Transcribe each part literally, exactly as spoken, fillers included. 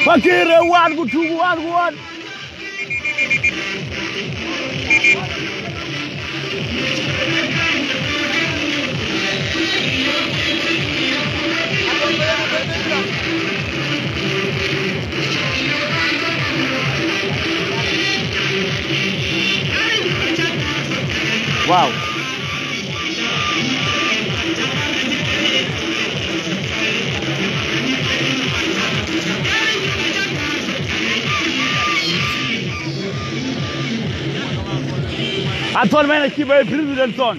Pakëër ë wan ku tuk, wan ku wan. Wow. Athɔn mɛn acï bɛ̈ɛ̈i President Thɔn.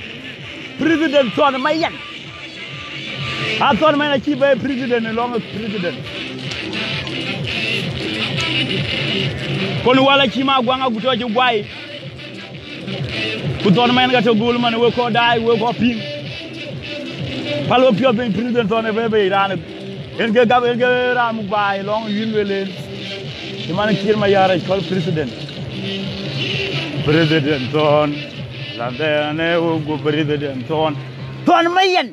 President Thɔn Mayen. Athɔn mɛn acï bɛ̈ɛ̈i President ë lɔŋ ë President. Kon wal acï ma guaŋ agut tɔ̈ cï guai. Ku Thɔn Mayen ka tɔ̈ göl man, wek kɔc daai, wek kɔc piŋ. Pal we piɔ̈ɔ̈th piny, President Thɔn ë bɛ̈ɛ̈i bei raan. En ke gap, en ke raan muk baai lɔŋ yïn lueel en. Cï man Kiir Mayar ë cɔl President. President Thɔn. Landɛn ë wek gup President Thɔn. Thɔn Mayen.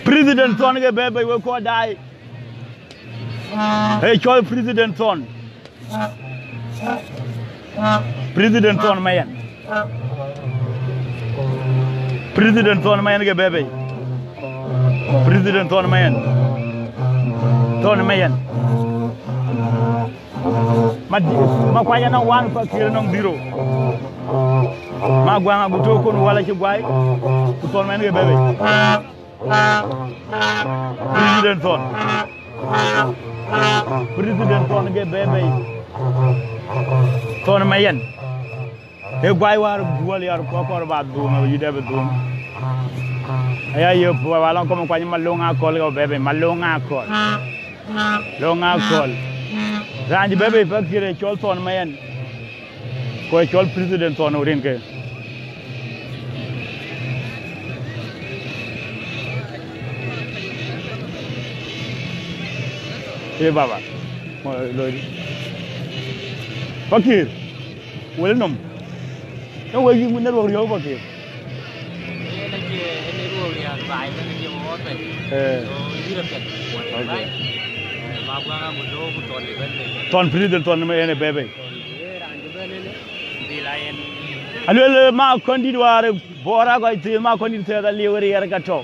President Thɔn ke bɛ̈ɛ̈i bei, wek kɔc daai. Ee cɔl President Thɔn. President Thɔn Mayen. President Thɔn Mayen ke bɛ̈ɛ̈i bei. President Thɔn Mayen. Thɔn Mayen. Ma, ma kuany anɔŋ wan, Pakëër anɔŋ dhiro. Ma guaŋ agut tɔ̈ kon wal acï guai, ku Thɔn Mayen ke bɛ̈ɛ̈i bei. President Thɔn. President Thɔn ke bɛ̈ɛ̈i bei. Thɔn Mayen. Ee guai wäär duɔl yar kɔkɔr ba dhum, yï dɛ bï dhum. Aya ye wa lɔŋ kɔm kuany Malöŋ Akɔl ke bɛ̈ɛ̈i bei, Malöŋ Akɔl. Löŋ Akɔl. Raan cï bɛ̈ɛ̈i bei Pakëër ë cɔl Thɔn Mayen. Ku ë cɔl President Thɔn ë rinke. Ee baba. Mo loi. Pakëër. Wël nɔm. Ë wek yï network riɔ̈u Pakëër. Yen acie, yen network riɔ̈u baai, yen acie wɔ pɛ̈c. Eh. So, yïn rɔt pɛ̈c. Okay. Right? Eh, ma guaŋ agut tɔ̈ ku Thɔn ë bɛ̈ɛ̈i bei. Thɔn President Thɔn ë yen ë bɛ̈ɛ̈i bei. Thɔn, eh, raan cï bɛ̈n ënë, dhil a yen. Aluel, eh, ma kɔn dït wäär, Bor akɔc thïn, ma kɔn dït thɛɛth aliu riɛr ka tɔ̈.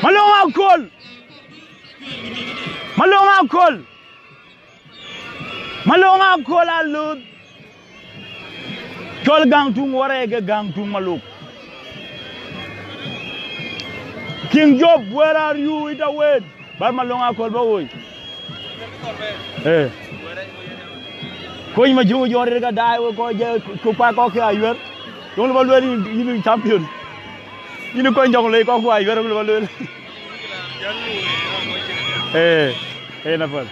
Malöŋ Akɔl. Malöŋ Akɔl. Malöŋ Akɔl alööth. Cɔl Gäŋ Tuŋ, wärɛɛk ke Gäŋ Tuŋ Malöŋ. King Job, where are you? Ita wet. Bär Malöŋ Akɔl bä woi. Eh. Kony ma juŋ jɔn rir ka daai we kɔc jɛ ku kuak kɔc ke ayuer. Yöŋ lë bä lueel yïn, yïn champion. Yïn kony jɔŋ lei kɔc ku ayuer, yöŋ lë bä lueel. Eh, eh, na päl.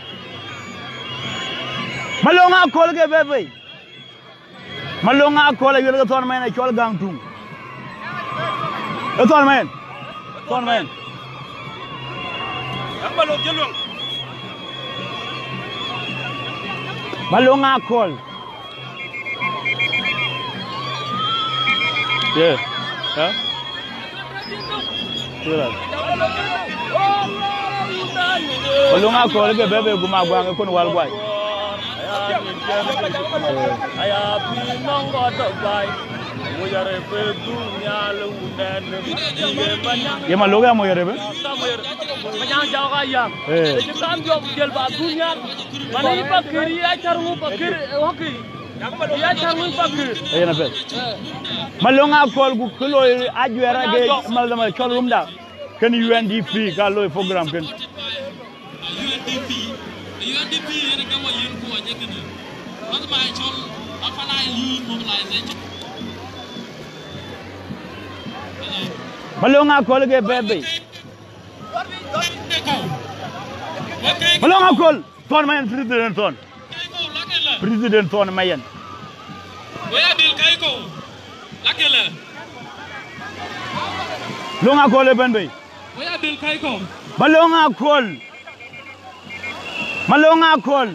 Malöŋ Akɔl ke bɛ̈ɛ̈i bei. Malöŋ Akɔl ayuel ke Thɔn Mayen ë cɔl Gäŋ Tuŋ. Ë Thɔn Mayen. Thɔn Mayen. Malöŋ Akɔl. Yeah. Huh? Malöŋ Akɔl ke bɛ̈ɛ̈i bei gum a guaŋ ë kon wal guai. Ye Malöŋ ya moc arëp ë? Eh. Yen apɛth. Malöŋ Akɔl ku kë loi ajuɛɛr ake mal dhamar cɔl rumda. Kën U N D P ka loi program kën. Malöŋ Akɔl ke bɛ̈ɛ̈i bei. Malöŋ Akɔl. Thɔn Mayen, President Thɔn. President Thɔn Mayen. Löŋ Akɔl ë bɛ̈n bei. Malöŋ Akɔl. Malöŋ Akɔl.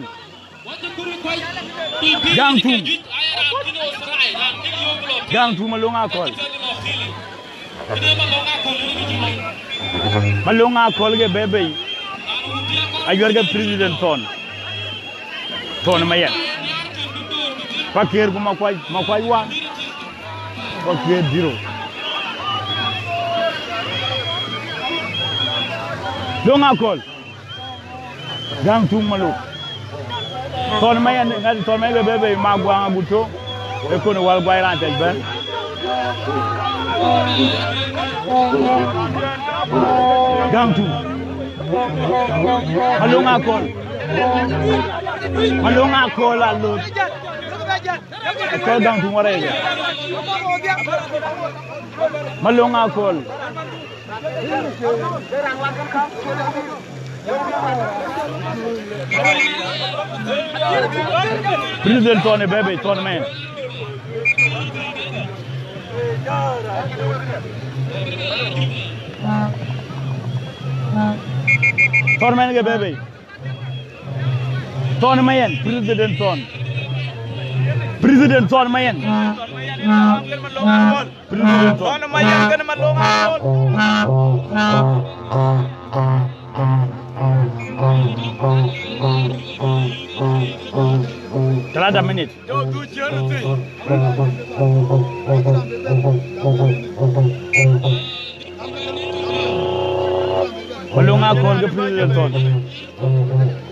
Gäŋ Tuŋ. Gäŋ Tuŋ Malöŋ Akɔl. Malöŋ Akɔl ke bɛ̈ɛ̈i bei. Ayuɛrke President Thon. Thon Mayen. Pakëër ku Makuac, Makuac wan. Pakëër dhiro. Löŋ Akol. Gäŋ tuŋ Maluk. Thon Mayen, ŋat Thon Mayen ke bɛ̈ɛ̈i bei, ma guaŋ agut tök. Ee kɔn wal guai raan tɛc bɛ̈n. Gäŋ tuŋ. Malöŋ Akol. Malöŋ Akol alot. Kɔc gäŋ tuŋ warɛɛc. Malöŋ Akol. President Thon ë bɛ̈ɛ̈i bei, Thon Mayen. Thon Mayen ke bɛ̈ɛ̈i bei. Thon Mayen, President Thon. President Thon Mayen. President Thon. Thon Mayen kën Malöŋ Akol. Talata minit. Malöŋ Akol ke President Thon.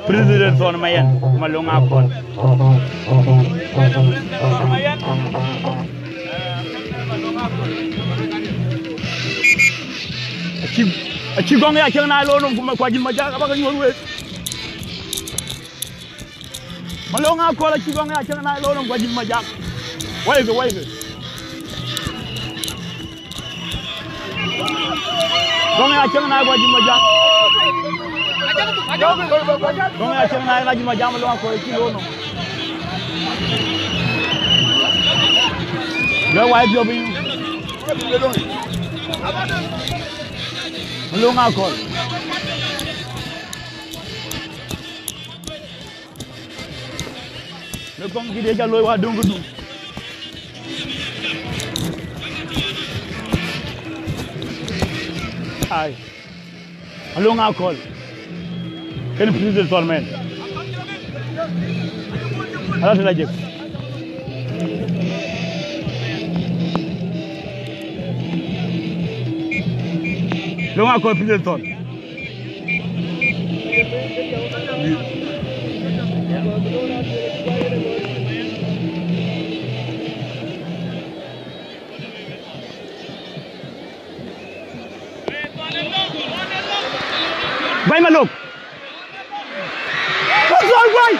President Thon Mayen, Malöŋ Akol. Acï, acï gɔŋ ya cieŋ na lonom ku Makuac Majak abä ke nyuɔ̈th wek. Malöŋ Akol acï gɔŋ ya cieŋ na lonom Makuac Majak. Wai ke, wai ke. Gɔŋ ya cieŋ na Makuac Majak. Gɔŋ ya cieŋ na Makuac Majak, Malöŋ Akol acï lonom. Lɔ wai piɔ̈u piny. Malöŋ Akol. Në kɔŋ kï dï ca looi wa duŋ këdu. Ai. Malöŋ Akol. Kën President Thon Mayen. Ala tëda jek. Malöŋ Akol President Thon. Guai Malöŋ. Ë Thon guai.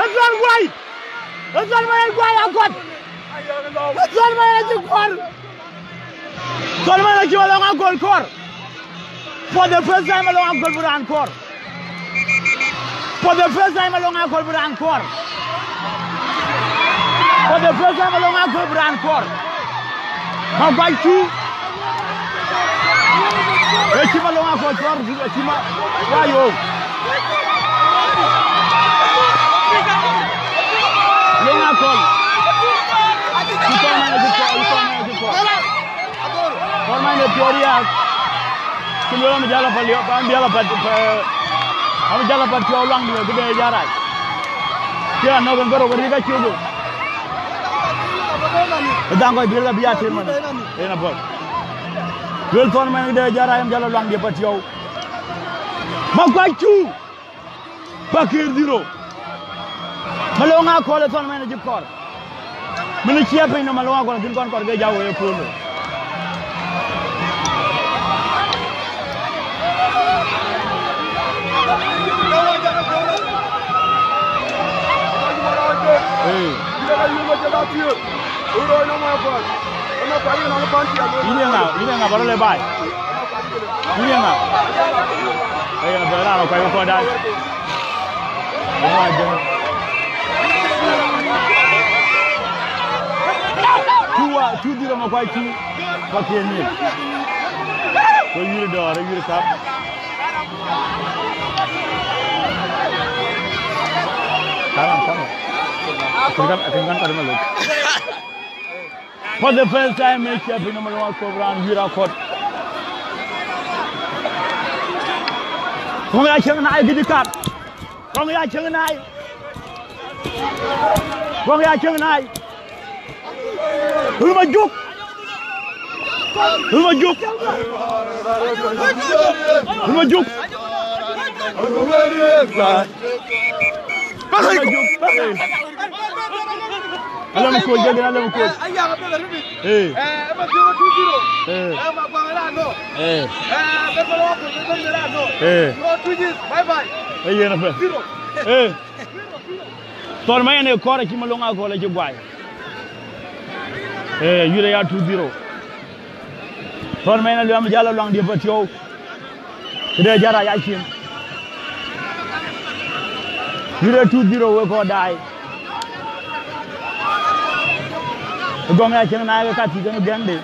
Ë Thon guai. Ë Thon Mayen guai akɔt. Ë Thon Mayen acï kɔɔr. Thon Mayen acï Malöŋ Akol kɔɔr. For the first time, Malöŋ Akol bï raan kɔɔr. For the first time, Malöŋ Akol bï raan kɔɔr. For the first time, Malöŋ Akol bï raan kɔɔr. Makuac cu. Ë cï Malöŋ Akol kɔɔr, ë cï ma, wa yo. Malöŋ Akol. Cï Thon Mayen cï kɔɔr, cï Thon Mayen cï kɔɔr. Thon Mayen ë piɔ̈u riääk. Cï lueel, am jäl apäl, am jäl apäl, am jäl apäl piɔ̈u luaŋ dië këde jarac. Cï anɔ̈k en kärou ke rik acuk. Ë dhaŋ kɔc biël ka bï ya tëër man. En apäl. Lueel Thon Mayen këde jarac, am jäl aluaŋ dië päl tiɔu. Makuac cu. Pakëër dhiro. Malöŋ Akol ë Thon Mayen acï kɔɔr. Min ë ciɛɛr piny nɔm Malöŋ Akol akën kɔn kɔɔr ke jam wek ë kööl. Ee. Yïn ye ŋa, yïn ye ŋa, ba rɔt le baai? Yïn ye ŋa? Ee, yen abɛ̈n raan akuany kɔc daai. Cu wa, cu dhil rɔm akuany cu. Ba kiɛ̈n nin. Ku yïr dɔ̈ɔ̈r, yïr kap. Kaŋ, kaŋ. Akën kan, akën kan kɔc Maluk. For the first time, ë ciɛɛr piny nɔm Maluk akɔ̈p raan wïïr akɔ̈t. Kɔŋ ya cieŋ naai gidi kap. Kɔŋ ya cieŋ naai. Kɔŋ ya cieŋ naai. Ruma juk. Ruma juk. Ruma juk. Ruma juk. Alam coach, jagin alam coach. Eh. Eh. Eh. Eh. Eh, yen apɛi. Eh. Thɔn ma yen e kɔɔr acï Malöŋ Akɔl acï guai. Eh, yurë ya two zero. Thɔn ma yen aluɛm jal aluaŋ diëp atiɔu. Këde jara ya cin. Yurë two zero we kɔɔr daai. Gɔŋ ya cieŋ naai ke ka thïk en gɛŋde.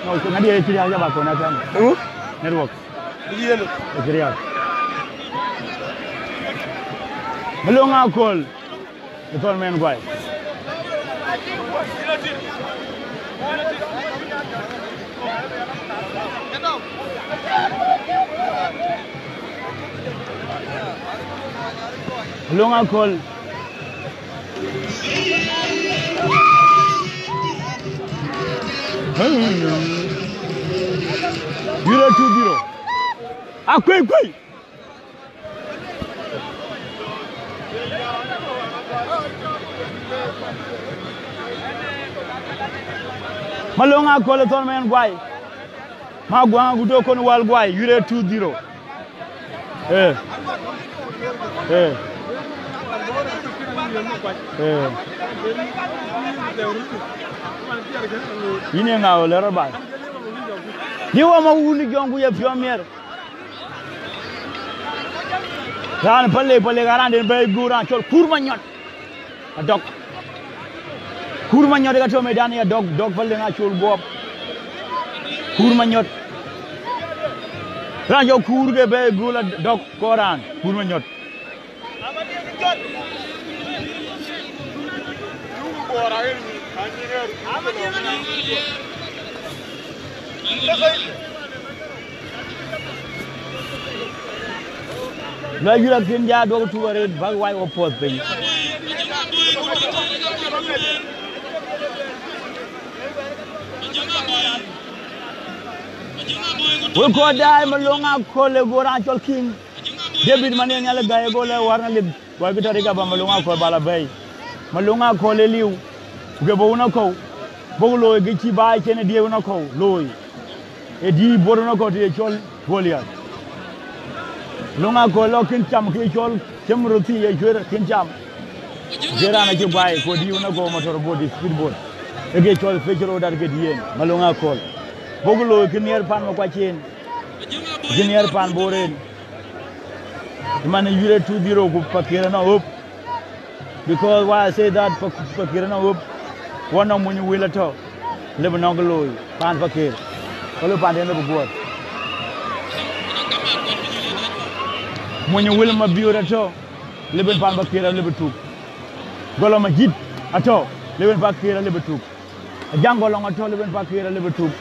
No, ŋadï ye cï riääk ya ba kɔn akan. Network. Yen. Ë cï riääk. Malöŋ Akɔl. Ë thɔn mɛn guai. Malöŋ Akɔl. Yurë two zero. Akuei, kuei. Malöŋ Akɔl ë thɔn mɛn guai. Ma guaŋ agut ë kɔn wäl guai, yurë two zero. Eh. Eh. Eh. Yïn ye ŋa wël rɔt baai? Dï wä ma wun jɔŋ ku ye piɔ̈u miɛr. Raan Palek, Palek, a raan den bɛ̈ɛ̈i guur, raan cɔl Kuur Manyɔt. Adɔk. Kuur Manyɔt ka tɔ̈ medan ya dɔk, dɔk Palek acol guɔp. Kuur Manyɔt. Raan jɔ kuur ke bɛ̈ɛ̈i guur adɔk kɔɔr raan, Kuur Manyɔt. Lɔ yurë kën ja duɔ̈k tuk arëët bäk wai wä puɔth piny. Wek kɔɔr daai Malöŋ Akɔl ë go raan cɔl King David man ë Nhialic gäi ë go lɛ wär në lip. Gɔ̈ikï tɔ rik aba Malöŋ Akɔl ba la bɛ̈ɛ̈i. Malöŋ Akɔl ë liu, ku ke bɔ̈ wun akɔ̈u, bɔ̈ looi ke cï baai cen ë diëëu wun akɔ̈u looi. Ë dïït buɔt wun akɔ̈u të ye cɔl Goliath. Malöŋ Akɔl lɔ kën cam ke cɔl cem röt thii ye cuëër kën cam. Ku ke raan acï guai, ku dïït wun akɔ̈u motor boat, speed boat. Ë ke cɔl pec rot dat ke dïït en, Malöŋ Akɔl. Bɔ̈ looi kë nhiɛɛr pan Makuac en, kë nhiɛɛr pan Bor en. Man ë yurë two zero ku Pakëër anɔŋ ɣöp. Because why I say that, Pak-, Pakëër anɔŋ ɣöp. Wɔ nɔŋ mony wil atɔ̈, lëbï nɔŋ kë looi, paan Pakëër. Ka lëbï paanden lëbï guɔ̈ɔ̈r. Mony wil Mabiöör atɔ̈, lëbï paan Pakëër alëbï tuk. Gɔl Majït atɔ̈, lëbï Pakëër alëbï tuk. Ajaŋ Gɔlɔŋ atɔ̈ lëbën Pakëër alëbë tuk.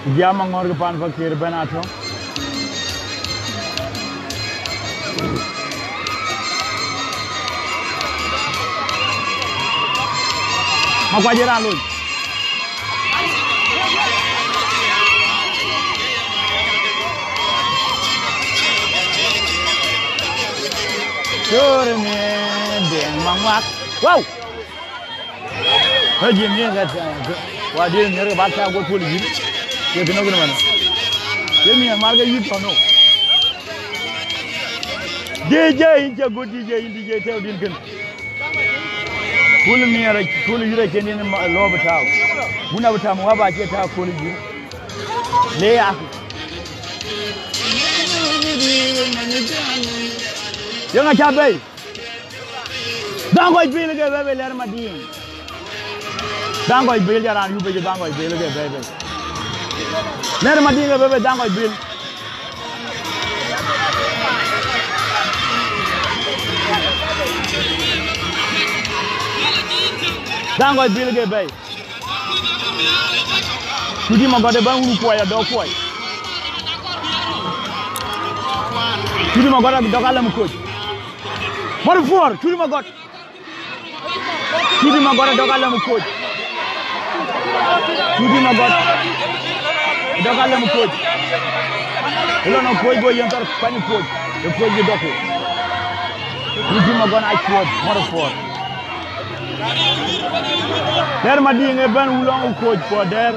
Ku jam aŋɔ̈r ke pan Pakëër bɛ̈n atɔ̈. Makuac ë raan lony. Cöör ënë Deŋ Maŋuak. Wow! Ka jï miɛ̈n ka, wa diëër miɛ̈n ka ba tääu go kööl yïn. Ye kë nɔ̈k kën man. Ye miɛ̈n mar ke yïn tɔ̈ no. D J yïn cä gut D J yïn D J tɛ̈ɛ̈u din kën. Kööl miɛ̈n rɛc, kööl yïn rɛc cïn yïn ma, lɔ bï tääu. Wun abï tääu, wa ba cie tääu kööl yïn. Le ya. Yeŋa cä bɛ̈i? Dhaŋ kɔc pil ke bɛ̈ bei lɛ̈r Madiŋ. Dhaŋ kɔc pil, jɔ raan yup ëcï dhaŋ kɔc pil ke bɛ̈ bei. Lɛ̈r Madiŋ ke bɛ̈ bei dhaŋ kɔc pil. Dhaŋ kɔc pil ke bɛ̈i. Ku dï ma gɔ̈t ë bɛ̈n wun kuɔc adɔ̈k kuɔc. Cudi Magɔt adɔk alɛm koc. Mɔt puɔɔr, Cudi Magɔt. Cudi Magɔt adɔk alɛm koc. Cudi Magɔt adɔk alɛm koc. Ëlɔn ë koc go yen thar kuany koc. Ë koc bï dɔk. Cudi Magɔt acuɔth, mɔt puɔɔr. Dɛɛr Madiŋ ë bɛ̈n wulɔŋ ë koc puɔɔr dɛɛr.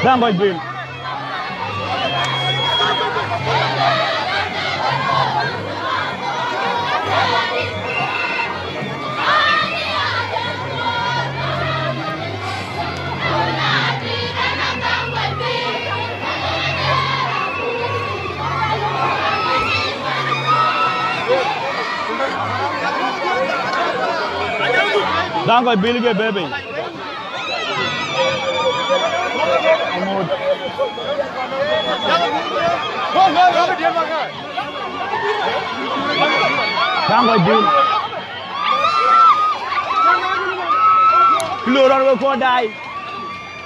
Dhaŋ kɔc bil. Dhaŋ kɔc bil ke bebe. Dhaŋ kɔc bil. Kë lɔ rɔt we kɔɔr daai.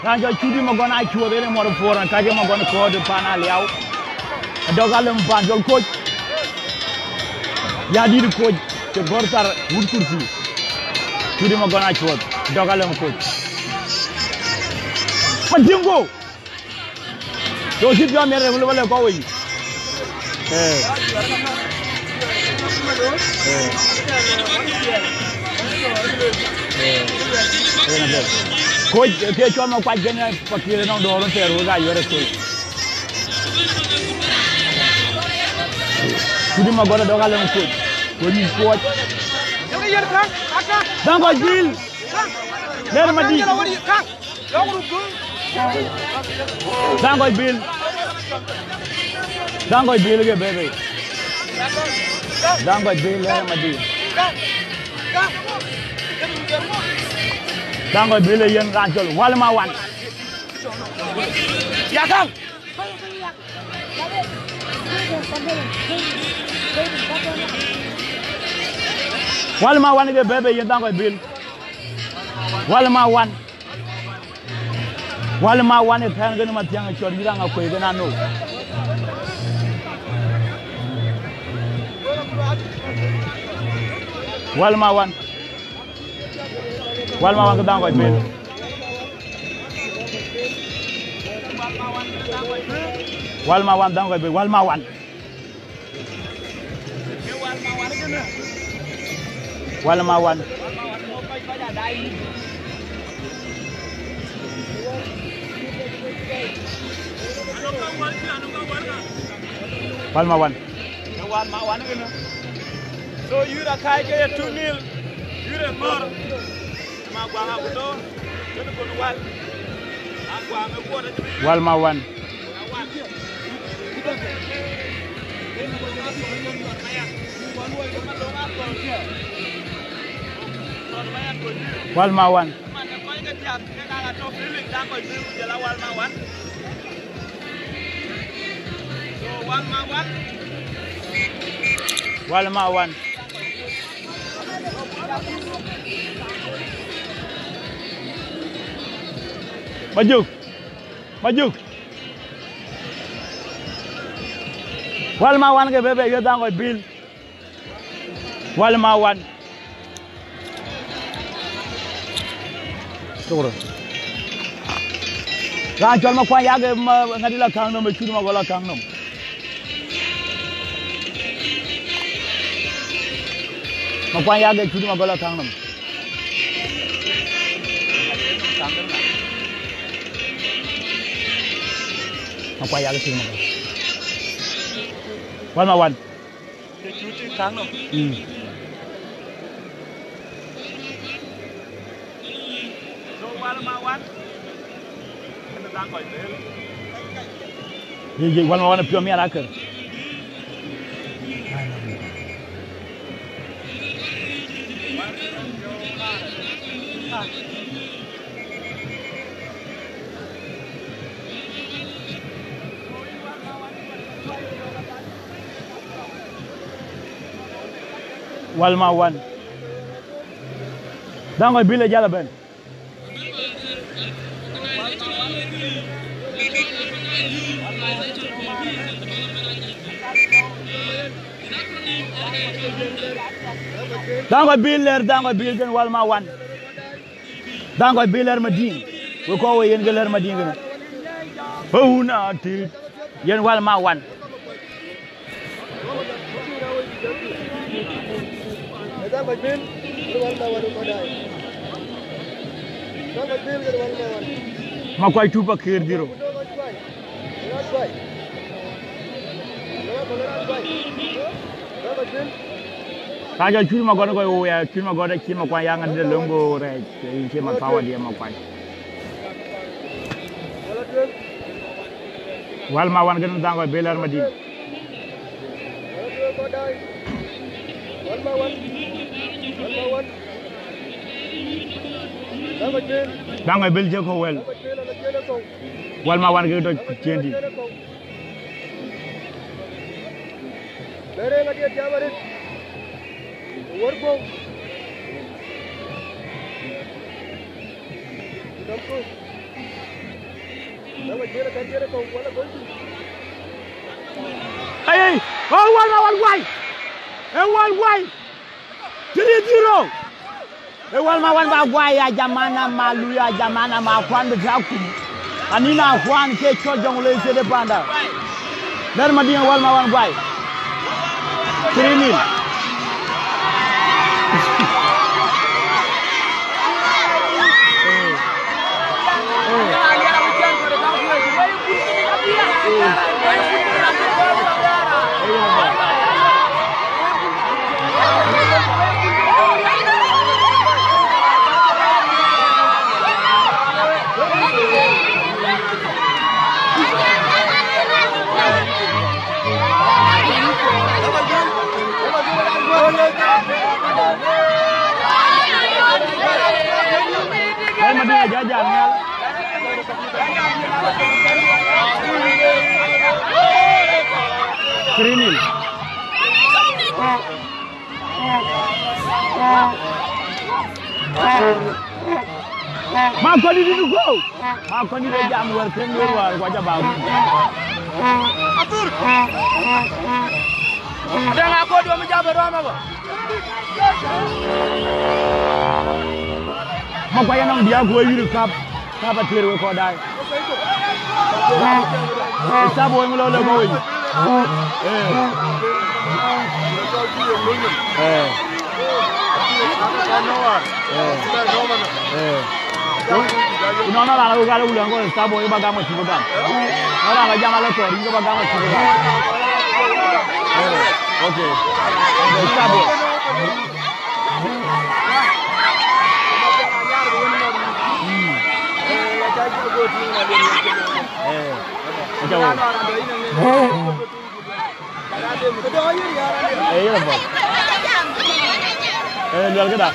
Raan cɔl Cudi Magɔn acuɔth en ë mɔt puɔɔr, ɣɛn kacë Magɔn kɔɔt ë pan Aliau. Adɔk alem pan cɔl koc. Ya dït koc, cï gɔ̈r thar wut kurthi. Cudi Magɔn acuɔth, adɔk alem koc. Madingo. Yo, cït piɔ̈u miɛt rem lɔ bä lɛ kɔc wei. Eh. Eh. Eh. Eh. Koc ke cɔl ma kuac kën pakir nɔŋ dɔɔr thɛɛr wek ayuɛr koc. Cudi Magɔn adɔk alem koc. Koc yï kuɔc. Dhaŋ kɔc bil. Dɛɛr Madiŋ. Dhaŋ kɔc bil. Dhaŋ kɔc bil ke bebe. Dhaŋ kɔc bil, Dɛɛr Madiŋ. Dhaŋ kɔc bil ë yen raan cɔl Wal ma wan. Ya kaŋ. Wal ma wan ke bebe yen Dhaŋ kɔc bil. Wal ma wan. Wal ma wan ë thɛɛn kën Mathiaŋ ë cɔt yï raŋ akuëi kën anou. Wal ma wan. Wal ma wan ke Dhaŋ kɔc bil. Wal ma wan Dhaŋ kɔc bil. Wal ma wan. Wal ma wan. Wal ma wan. Wal ma wan. So yura kai ke two nil. Yura kor. Wal ma wan. Wal ma wan. Wal ma wan. Majuk. Majuk. Wal ma wan ke bebe ye Dhaŋ kɔc bil. Wal ma wan. Shukran. Raan cɔl ma kuany yak ma ŋadi la kaŋ nom, Cudi ma gɔl la kaŋ nom. Ma kuany yak Cudi ma gɔl la kaŋ nom. Ma kuany yak Cudi ma gɔl. Wal ma wan. Ke Cudi kaŋ nom. Mm. So wal ma wan. Kën Dhaŋ kɔc bil. Ye, ye, wal ma wan piɔ̈u miɛt akër. Wal ma wan. Dhaŋ kɔc bil ë jal ëbɛ̈n. Dhaŋ kɔc bil lɛr, dhaŋ kɔc bil kën Wal ma wan. Dhaŋ kɔc bil lɛr Madiŋ. We kɔc we yen ke lɛr Madiŋ kënë. Bä wun a tït. Yen Wal ma wan. Makuac two, Pakëër zero. Ka jɔ Cul Magɔt kɔc woi, Cul Magɔt acï Makuac yaŋ adït alöŋ go rɛɛc, cie Makuac wadiɛ̈ Makuac. Wal ma wan kën dhaŋ kɔc bil lɛr Madiŋ. Dhaŋ kɔc bil cï kɔ̈u wɛl. Wal ma wan kek tɔ̈ ciëën dït. Ei, ei, oh, Wal ma wan guai. E Wal guai. Three zero. E Wal ma wan ba guai ya jamana, ma lu ya jamana, ma kuan bï tɔ̈ kum. Anina kuan ke cɔl Jonglei State panda. Lɛr Madiŋ e Wal ma wan guai. Three nil. Three nil. Ma kɔn dït dït go. Ma kɔn dït dït jam wɛ̈t kën wɛ̈t wäär, ku aca bä wïc. Athur. Adɛ̈ŋ akɔ̈u duɔ̈m jam ë rɔ̈m abä. Ma kuac anɔŋ diäk ku wek yïn käp, käp ater wek kɔc daai. Ë thaap woi ŋö lɔ lɔ bä wei. Eh. Eh. Eh. Ku nɔn raan la wek alë wulë ŋö ë thaap woi bä gam ŋö cï bï gam. Nɔn raan la jam alë thɔɔr yïn ke bä gam ŋö cï bï gam. Eh. Okay. Ë thaap woi. Ee, yɛn bɔ̈. Ee, luɛl këda.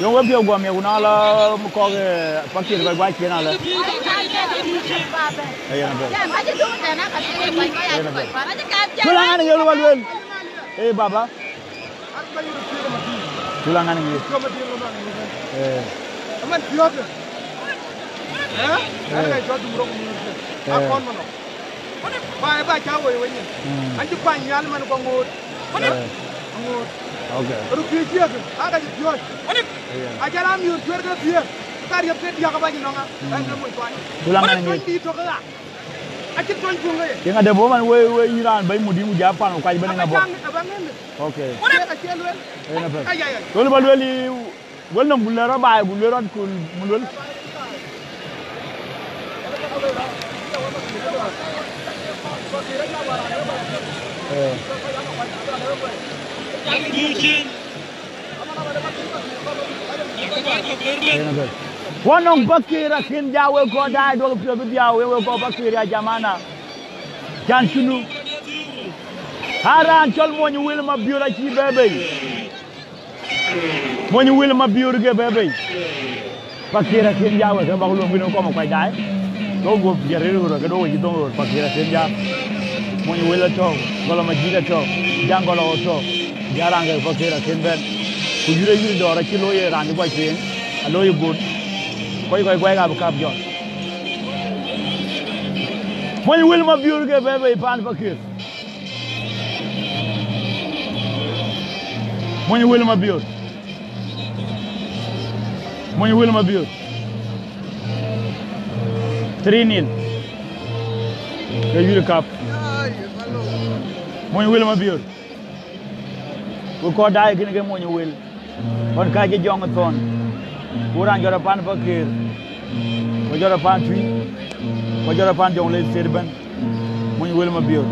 Yöŋ wepiɔ̈u guɔ miɛt, ku na lɔ kɔ̈k, eh, Pakëër kɔc guɔ ciëën alë. Ee, yen apɛi. Yen apɛi. Cul aŋan ŋiëc, luel. Ee, baba. Cul aŋan ŋiëc. Ee. Ee. Ba, ba cä woi wenyin. Mm. An cï kuany nhial man kɔŋ ŋoot. Eh. Ŋoot. Okay. Röt piööc ciëëk, aa ka cï piööc. Eh. Acä la miöör cuëër ke piëëk, ka riɛp ke diäk abä cï nɔŋ a, mm, ɛn ke mony kuany. Cul aŋan ŋiëc. Cuëny dïït tök ëya. Acï tuɔny puŋ ke ye. Yeŋa de bɔ̈ man we, we yïn raan bɛ̈ny mudï ku ja pan ku kac bɛ̈n ŋa bɔ̈? Abä ŋɛn. Okay. Acie, acie luel. Yen apɛi. Ai, ai, ai. Luel bä luel yï, wël nɔm ku lɛ̈k rɔt baai, ku luel rɔt, ku muk luel. Eh. Yen apɛi. Wä nɔŋ Pakëër akën ja wek kɔc daai, duɔ̈k piɔ̈ɔ̈th bï dhiau wek, wek kɔc Pakëër ya jamana. Can cï nu. Aa raan cɔl Mony Wël Mabiöör acï bɛ̈ɛ̈i bei. Mony Wël Mabiöör ke bɛ̈ɛ̈i bei. Pakëër akën ja wek ke bäk luɔm bï nɔm kɔm kuac daai. Duɔ̈k guɔ̈p jɛt rëër ɣöt, ke duɔ̈k we cï thöŋ ɣöt, Pakëër akën ja. Mony Wël atɔ̈, Gɔl Majït atɔ̈, Jaŋ Gɔl atɔ̈. Ya raan ke Pakëër akën bɛ̈n. Ku yïr ayïr dɔ̈ɔ̈r acï looi ye raan cï guac tueŋ, alooi ë gun. Kɔc kɔc guai ka bï kap jɔt. Mony Wël Mabiöör ke bɛ̈ɛ̈i bei paan Pakëër. Mony Wël Mabiöör. Mony Wël Mabiöör. Three nil. Ke yïr kap. Mony Wël Mabiöör. Ku kɔc daai kënë ke Mony Wël. Ɣɔn ka cï jɔŋ ë thɔn. Ku raan jɔt apan Pakëër. Ku jɔt apan Tuïc. Ku jɔt apan Jɔŋlei State ëbɛ̈n. Mony Wël Mabiöör.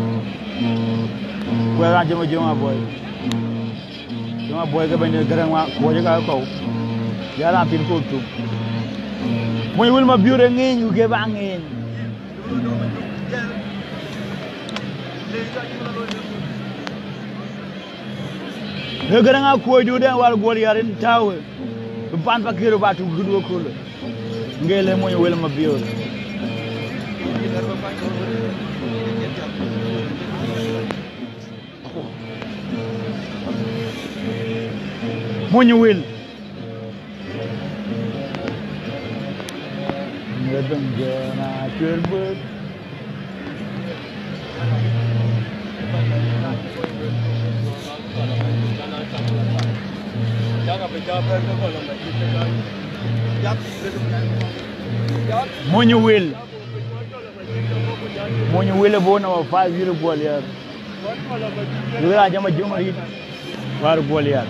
Ku raan cï Majöŋ Abuɔi. Cï Majöŋ Abuɔi ke bɛ̈ny de Gäräŋ wa kuɔ̈c ka kɔ̈u. Ya raan thïn ku thum. Mony Wël Mabiöör ë ŋeeny ku ke bä ŋeeny. Ee Gäräŋ akuɔ̈c duut ɛn wäär guɔl yär yen tääu, bï pan Pakëër bä tuk këdu ëköölë. Ŋgël ë Mony Wël Mabiöör. Mony Wël. Ŋëdhëŋ jɛn acuëër bööt. Mony Wël. Mony Wël ë bɔ̈ number five yïr guɔl yär. Wël raan cï Majöŋ arït. Wäär guɔl yär.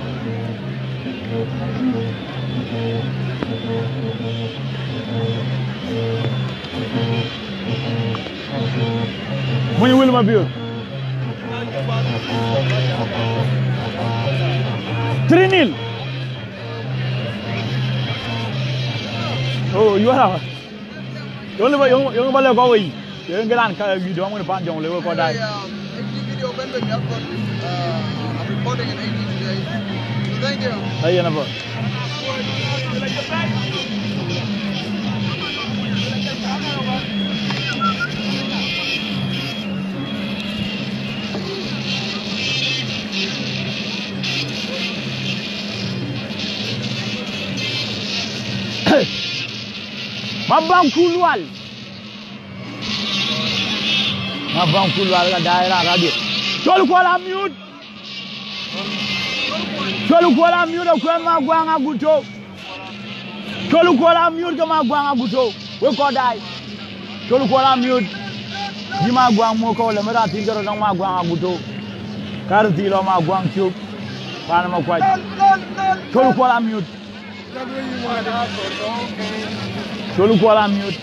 Mony Wël Mabiöör. Three nil. Oh, you are out. Yöŋ ba, yöŋ, yöŋ ba lɛ̈k kɔc wei. Yöŋ ke raan ka video ŋun pan Jɔŋlei wek kɔc daai. Yeah, yeah. H D video ben ben yap kɔn, uh, I'm reporting in H D today. So thank you. Hey, yen abä. Mabaŋ Kulual. Mabaŋ Kulual ka daai raan radio. Col Kuɔl Amiut. Col Kuɔl Amiut akuɛth Maguaŋ Aguto. Col Kuɔl Amiut ke Maguaŋ Aguto. Wek kɔc daai. Col Kuɔl Amiut. Yï Maguaŋ muk kɔ̈u lë, mï raan thïn ke rɔt nɔŋ Maguaŋ Aguto. Ka röt thii lɔ Maguaŋ cök. Paan Makuac. Col Kuɔl Amiut. Col Kuɔl Amiut.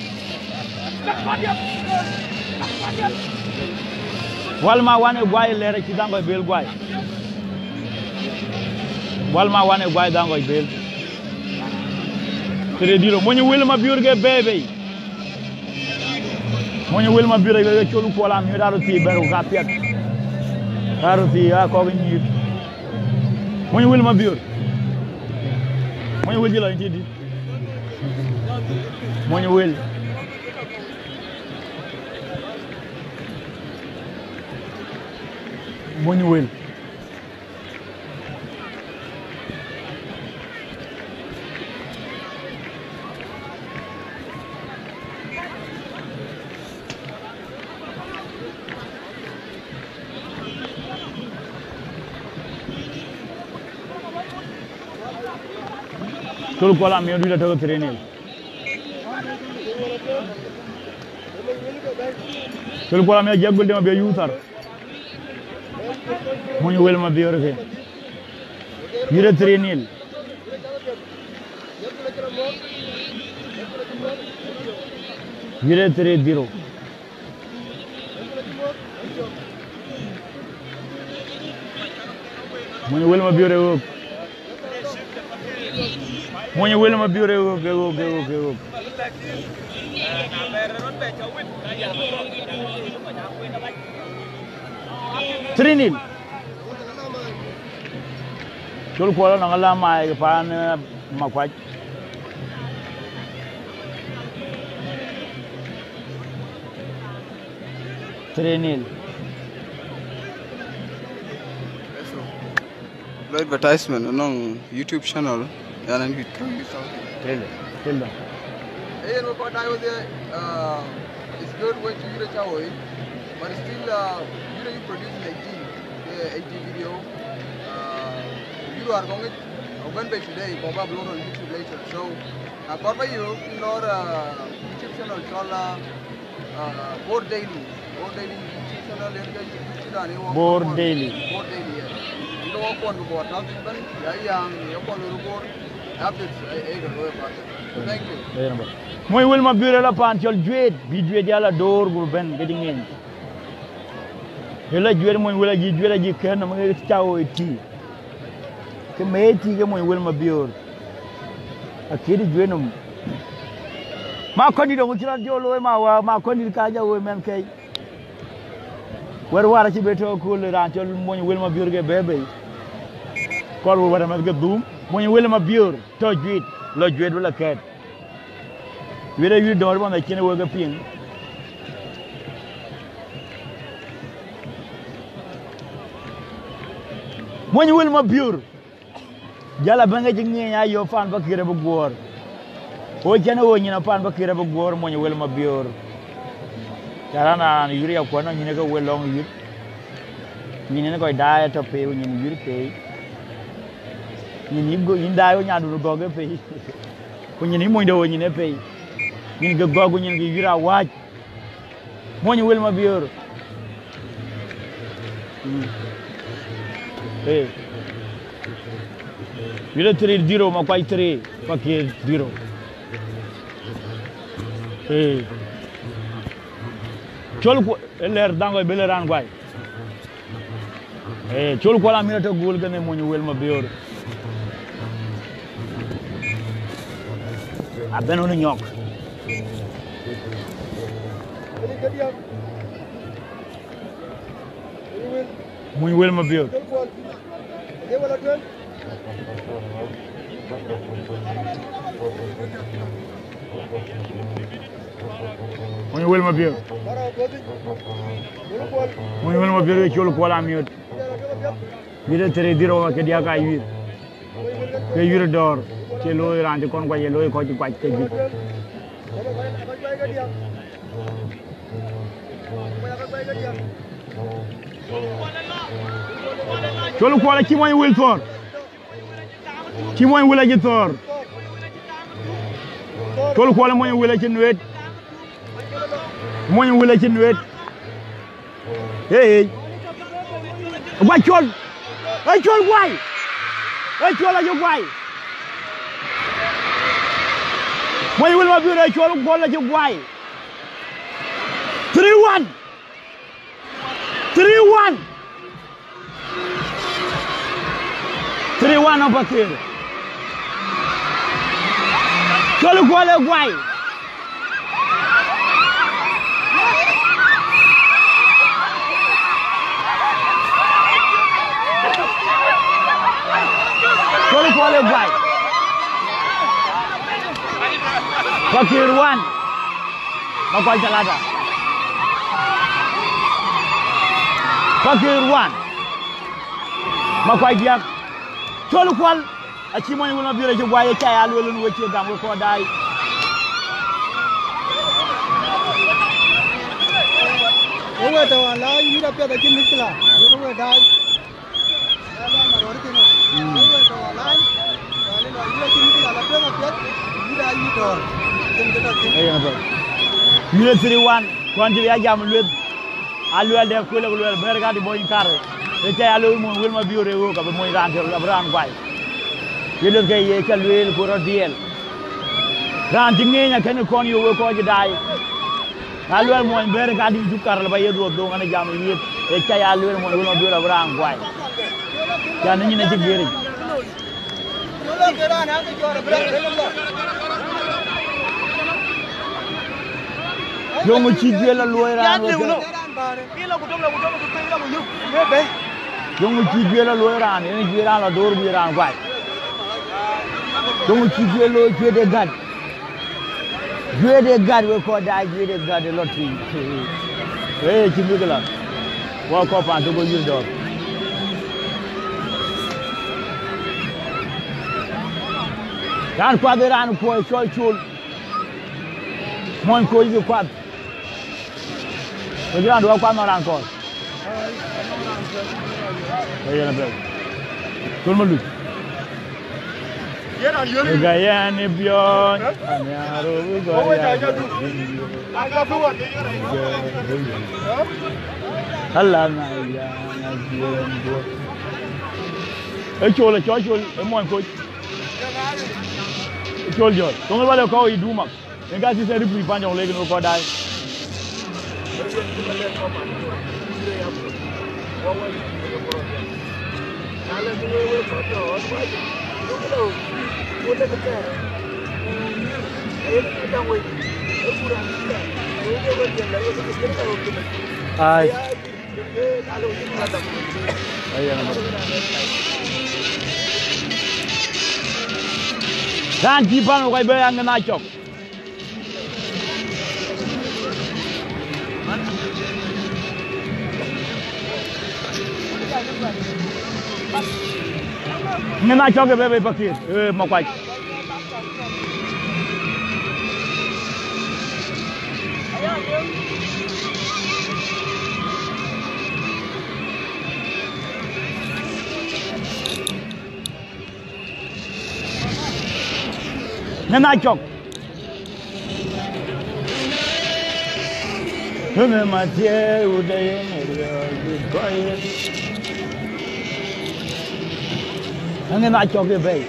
Wal ma wan ë guai lɛ̈ɛ̈r acï dhaŋ kɔc bel guai. Wal ma wan ë guai dhaŋ kɔc bel. Tëde dït ë Mony Wël Mabiöör ke bɛ̈ɛ̈i bei. Mony Wël Mabiöör aye Col Kuɔl Amiut aröt thii bɛ̈n ku ka piɛth. Aröt thii aa kɔk nyïïr. Mony Wël Mabiöör. Mony Wël cï lɔ yïn tït dït. Mony Wël. Mony Wël. Col Kuɔl Amiɔt dït atɔ̈ ke three nil. Col Kuɔl Amiɔt jɛ gol dem abï yuuth thar. Mony Wël Mabiöör ke. Yït ë three nil. Yït ë three zero. Mony Wël Mabiöör ë ɣöök. Mony Wël Mabiöör ë ɣöök, ë ɣöök, ë ɣöök, ë ɣöök. Three nil. Col Kuɔl anɔŋ alam maai paan, eh, Makuac. Three nil. Advertisement anɔŋ YouTube channel, yan an wit ka. Tëlë, tëlë. Hey, and what I was there, uh, it's good when you reach out, but still, uh, you know, you produce like eighteen, yeah, eighteen video. Uh, you are going to open by today, but upload on YouTube later. So, uh, for you, in your, uh, YouTube channel, called, uh, Uh, Bor Daily. Bor Daily YouTube channel, en ke YouTube channel, en wɔ Bor kuɔn. Daily. Bor Daily, yeah. Ino wɔ kuɔn ku Bor, tɔ̈ thïn bɛ̈n, ya yaŋ, ya kuɔn lor Bor. Updates, eh, eh, ke looi bä. Thank you. Yen bä. Mony Wël Mabiöör la pan cɔl Juet, bï Juet ya la door ku bɛ̈n ke cï ŋeny. Ye la Juet Mony Wël ajï, Juet ajï kën, nɔm ŋe cä woi tï. Ke mei tï ke Mony Wël Mabiöör. Akëdï Juet nɔm. Ma kɔndït dɔŋ cï rɔt jɔ looi ma wä, ma kɔndït ka jɔ woi mɛn kɛc. Wɛ̈t wäär acï be tɔ̈ kööl raan cɔl Mony Wël Mabiöör ke bɛ̈ɛ̈i bei. Kɔl woi wɛ̈t amɛth ke dhum, Mony Wël Mabiöör tɔ̈ Juet, lɔ Juet wël akɛ̈t. Juet ë yïr dɔ̈ɔ̈r bɔ̈ na cïn wek ke piŋ. Mony Wël Mabiöör. Jal abɛ̈n ke cï ŋiɛny ayö pan Pakëër abï guöör. Ɣöö cɛn ɣöö nyin apan Pakëër abï guöör Mony Wël Mabiöör. Ca raan raan yïr ya kuɔn nɔm nyin ke wël lɔ̈ŋ yïr. Nyin en kɔc daai atɔ̈ pei, ku nyin yïr pei. Nyin yï go-, yïn daai ɣöö nyandun gɔ̈k ë pei. Ku nyin yï monyde ɣöö nyin ë pei. Nyin ke gɔ̈k ku nyin ke yïr awääc. Mony Wël Mabiöör. Mm. Eh. Yïr three zero, Makuac three, Pakëër zero. Eh. Cɔl ku, ë lɛ̈ɛ̈r dhaŋ kɔc bï lë raan guai. Eh, Col Kuɔl Amiɔt atɔ̈ gööl kenë Mony Wël Mabiöör. Abɛ̈n ɣön nyɔk. Mony Wël Mabiöör. Mony Wël Mabiöör. Mony Wël Mabiöör ke Col Kuɔl Amiɔt. Yïr three zero ke diäk aa yïr. Ke yïr dɔ̈ɔ̈r, cie looi raan cï kɔn kuac, ye looi kɔc cï kuac ke juëc. Col Kuɔl acï Mony Wël thɔ̈ɔ̈r. Cï Mony Wël acï thɔ̈ɔ̈r. Col Kuɔl Mony Wël acï nuet. Mony Wël acï nuet. Ee, ee. Guac Col. Ee Col guai. Ee Col acï guai. Mony Wël Mabiöör, ee Col Kuɔl acï guai. Three one. Three one. Three one nɔm Pakëër. Col Kuɔl ë guai. Col Kuɔl ë guai. Pakëër one. Makuac talata. Pakëër one. Makuac diäk. Col Kuɔl. Acï Mony Wël Mabiöör acï guai, ë ca ya lueel wën, we cie gam we kɔɔr daai. Wo we tɔ̈ wään la yït apiɛth acï mïthkila, wek we daai. Ee yen apiɛth. Yït three one, kɔn cï bï ya jam lueth. Aluɛl dɛ kuël, ku luɛl bɛ̈ɛ̈r ka dï bɔny kar. Ë ca ya looi Mony Wël Mabiöör ë ɣöök, abï mony raan tël, abï raan guai. Ye lueth ke ye ca lueel ku rɔt dhiɛl. Raan cï ŋeeny akënë kɔn yök wek kɔc cï daai. Aluɛl mony bɛ̈ɛ̈r ka dï cuk kar, lë ba ye dhuɔth dhoŋ, an, jam ë yiëth. Ë ca ya lueel Mony Wël Mabiöör abï raan guai. Can ë nyin acï guiëric. Yöŋ cï juël aluɔi raan wek. Yöŋ cï juël aluɔi raan, yen juël raan la door bï raan guai. Yöŋ cï juël looi, juël de gät. Juël de gät wek kɔc daai, juël de gät ë lɔ tïŋ. Ee, cï bïk la. Wɔ kɔc paan tök go yïr dɔ̈ɔ̈r. Raan kuath ë raan kuɔɔi cɔl Col. Mony Koc ke kuath. Ku jɔ raan duɔ̈k kuath nɔn raan kɔɔr. Ee yen apɛi. Col Maluc. Ë gäi yɛn ë biɔɔny, anhiaar ë gɔ̈ɔ̈r yɛn. Ala na ya na jiɛɛm duɔ̈k. Ë Col, ë cɔl Col, ë Mony Koc. Col jɔt. Thoŋ ë wal ë kɔ̈u yï Dumak. Yen ka thithɛ rip rip pan jɔŋ lek në kɔc daai. Ai. Ai, yen abï. Raan cï pan wok ai bɛ aŋën acɔk. Ŋën acɔk ë bɛ bei Pakëër, ë Makuac. Ŋën acɔk. Ënë mathiëër wut ë yen ë riɔ̈ɔ̈c bï kɔc yen. Ŋën acɔk ë bɛ̈i.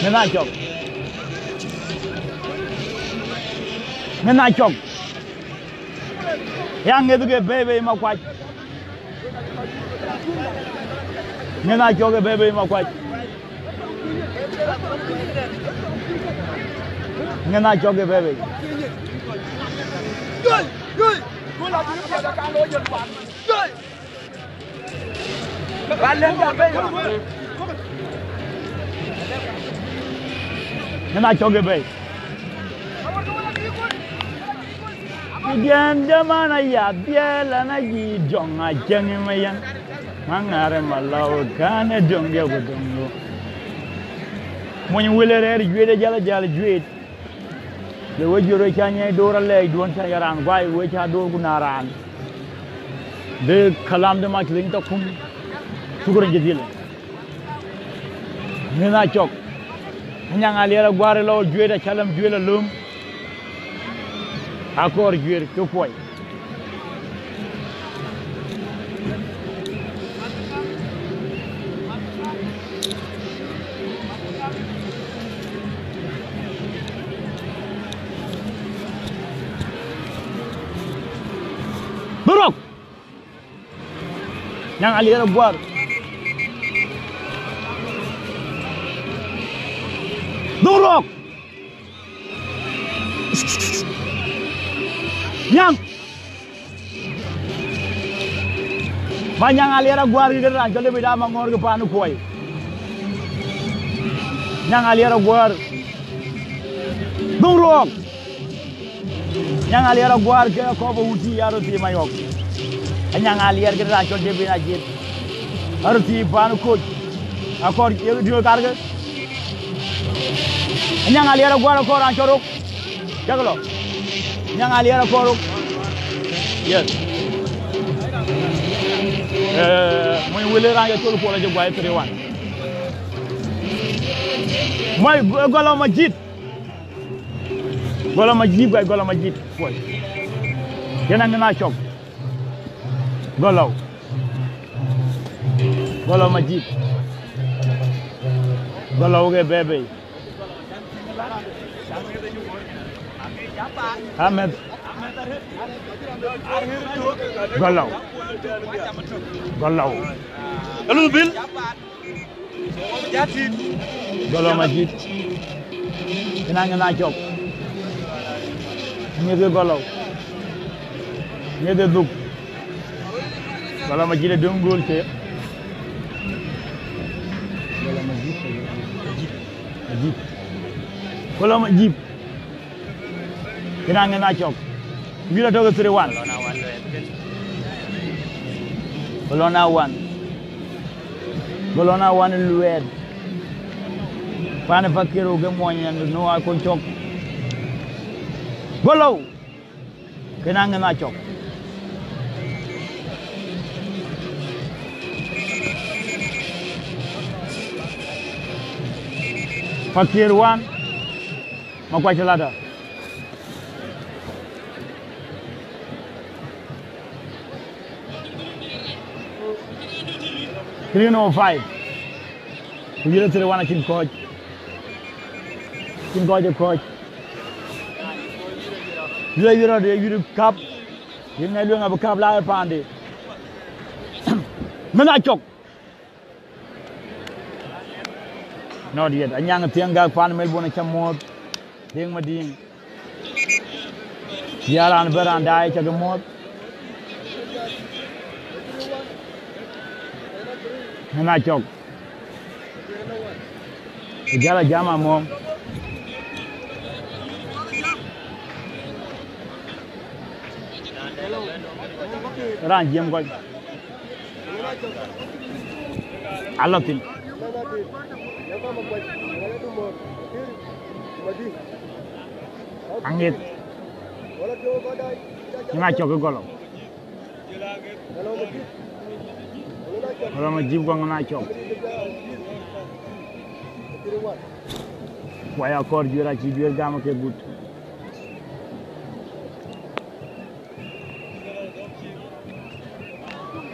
Ŋën acɔk. Ŋën acɔk. Ya ŋëth ke bɛ̈i bei Makuac. Ŋën acɔk ë bɛ̈i bei Makuac. Ŋën acɔk ë bɛ̈i bei. Ŋën acɔk ë bɛ̈i. Kidiɛn jaman aya biɛl an ayi jɔŋ a cieŋ ë mayen. Maŋar ë malɔu kan ë döŋ diɛ̈ ku döŋ du. Mony wël ë rɛ̈ɛ̈r juëët ë jäl ë jäl juëët. Le we jur ë cä nyiɛc door alɛɛc duɔ̈n cä ya raan guai we cä door ku na raan. Dë kalam de mac liŋ tɔ kum. Shukran jazila. Ŋën acɔk. Anyaŋ Aliɛr aguäär ë lɔ juëët acäläm juël alöm. Akɔɔr juëër ke kuɔi. Bï rɔ̈k. Nyaŋ Aliɛr aguäär. Dhuk rɔ̈k. Nyaŋ. Ba Nyaŋ Aliɛr aguäär kï kënë raan cɔl David Amaŋɔ̈ɔ̈r kï paan ë kuɔi. Nyaŋ Aliɛr aguäär. Dhuk rɔ̈k. Nyaŋ Aliɛr aguäär ke akɔ̈p ë wut cï ya röt thii mayɔ̈k. Anyaŋ Aliɛr kënë raan cɔl David Ajiëth. Aröt thii paan ë Koc. Akɔɔr ye diöör karkë. Anyaŋ Aliɛr aguäär akɔɔr raan cɔl rök. Cäk lɔ. Anyaŋ Aliɛr akɔɔr rök. Yes. Eh, mony wël ë raan ye thol kuɔl acï guai three one. Mony Gɔlɔ Majit. Gɔlɔ Majit guai, Gɔlɔ Majit. Kuɔl. Yen aŋën acɔk. Gɔlɔ. Gɔlɔ Majit. Gɔlɔ ke bɛ̈ɛ̈i bei. Ahmed. Gɔlɔ. Gɔlɔ. Alu bil. Gɔlɔ Majit. Yen aŋën acɔk. Ŋiɛth ke Gɔlɔ. Ŋiɛth ke dhuk. Gɔlɔ Majit ë döŋ gööl cë. Gɔlɔ Majit. Majit. Gɔlɔ Majit. Yen aŋën acɔk. Wïïr atɔ̈ ke three one. Ku lɔ na wan. Golo na wan luɛɛt. Pan Pakir ke muɔny en nu a kon cɔk. Golo. Kena ŋen a cɔk. Pakir wan. Makuac Lada. Green oh five. Ku yïn three one acïn kɔc. Acïn kɔc ë kɔc. Yïn yïn rɔt yïn kap. Yïn ŋɛk lueŋ abï kap la ë paande. Mën a cɔk. Not yet. Anyaŋ Thiëŋ Gäk pan Melbourne acä muɔ̈th. Thiëŋ Madiŋ. Yaran bï raan daai cä ke muɔ̈th. Ŋën a cɔk. Ku jäl a jam amɔ̈m. Raan jiëm kɔc. Alɔ thïn. Aŋeth. Ŋën a cɔk ë Golo. Golo Majip kɔŋ ŋën a cɔk. Kuai akɔɔr juëër acï juëër gam ke gut.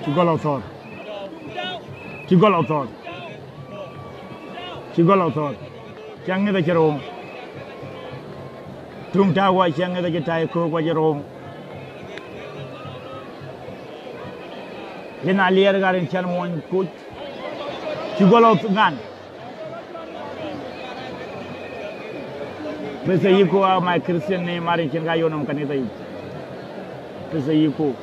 Cï Golo thɔ̈ɔ̈r. Cï Golo thɔ̈ɔ̈r. Cï Golo thɔ̈ɔ̈r. Cï Aŋeth acï room. Tuŋ tääu wa cï Aŋeth acï tai köök wa cï room. Yen a liɛɛr ɣa rin cän muɔny kuc. Cï Golo ŋan. Pesa yiko a my Christian name, marin cin ka yonam kanitha yi. Pesa yiko.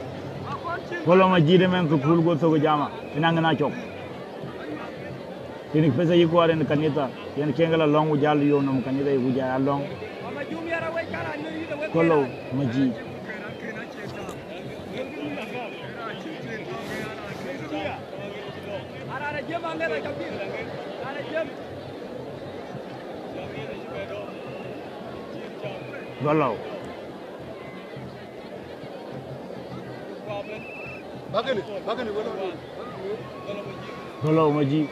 Golo Majit men thukul go thok jama. Ina ŋën a cɔk. Kini pesa yiko arin kanitha. Yen kengela long ujal yonam kanitha yi ujal long. Golo Majit. Golo. Golo Majit.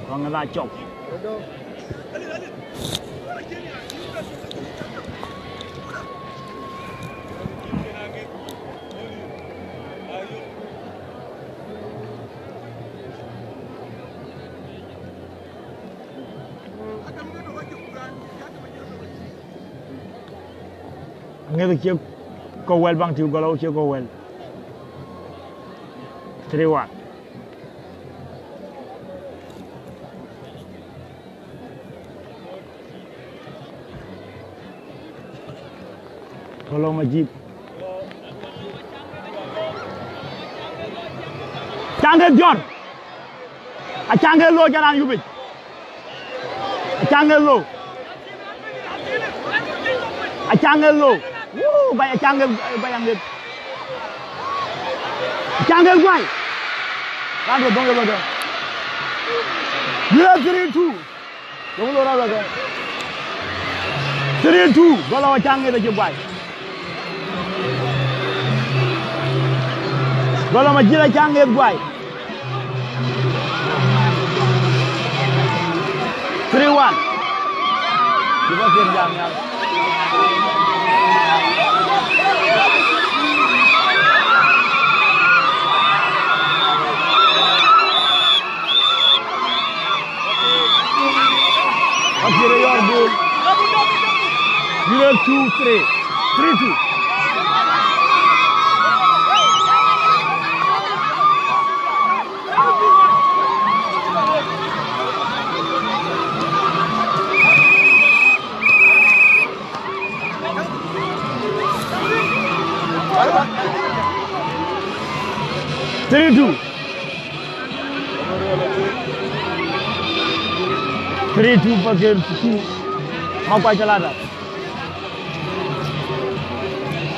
Kɔŋ ŋën a cɔk. Aŋeth cie kɔ̈u wɛl baŋ tïu Golo cie kɔ̈u wɛl. Three one. Golo Majit. Acaŋ ke jɔr. Acaŋ ke lo jaran yubic. Acaŋ ke lo. Acaŋ ke lo. Wuu, bay acaŋ ke, bay aŋeth. Acaŋ ke guay. Kan do dong ke lo do. Yura three two. Dong lo ra lo do. Three two. Golo acaŋ ke de guay. Golo Majira acaŋ ke guay. Three one. Kiba kir jam ya. Akira your goal. Zero two three. Three two. Three two. Three two Pakir two. Makuac Talata.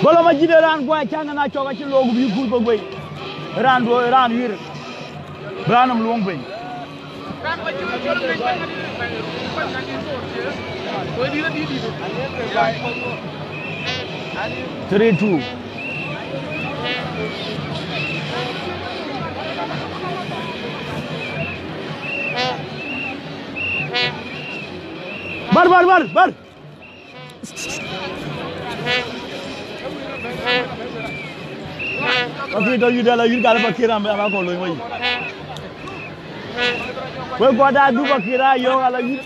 Golo Majit ë raan guɔ acaŋ na cɔk acï look bï kuth bï guëi. Raan duö, raan wir. Raan nɔm luɔŋ piny. Three two. Bär, bär, bär, bär. Pakïr tɔ̈ yït, ala yït gal Pakïr am, am akɔ̈l looi wei. Wek guɔ da du Pakïr ayɔ̈ɔ̈k ala yït.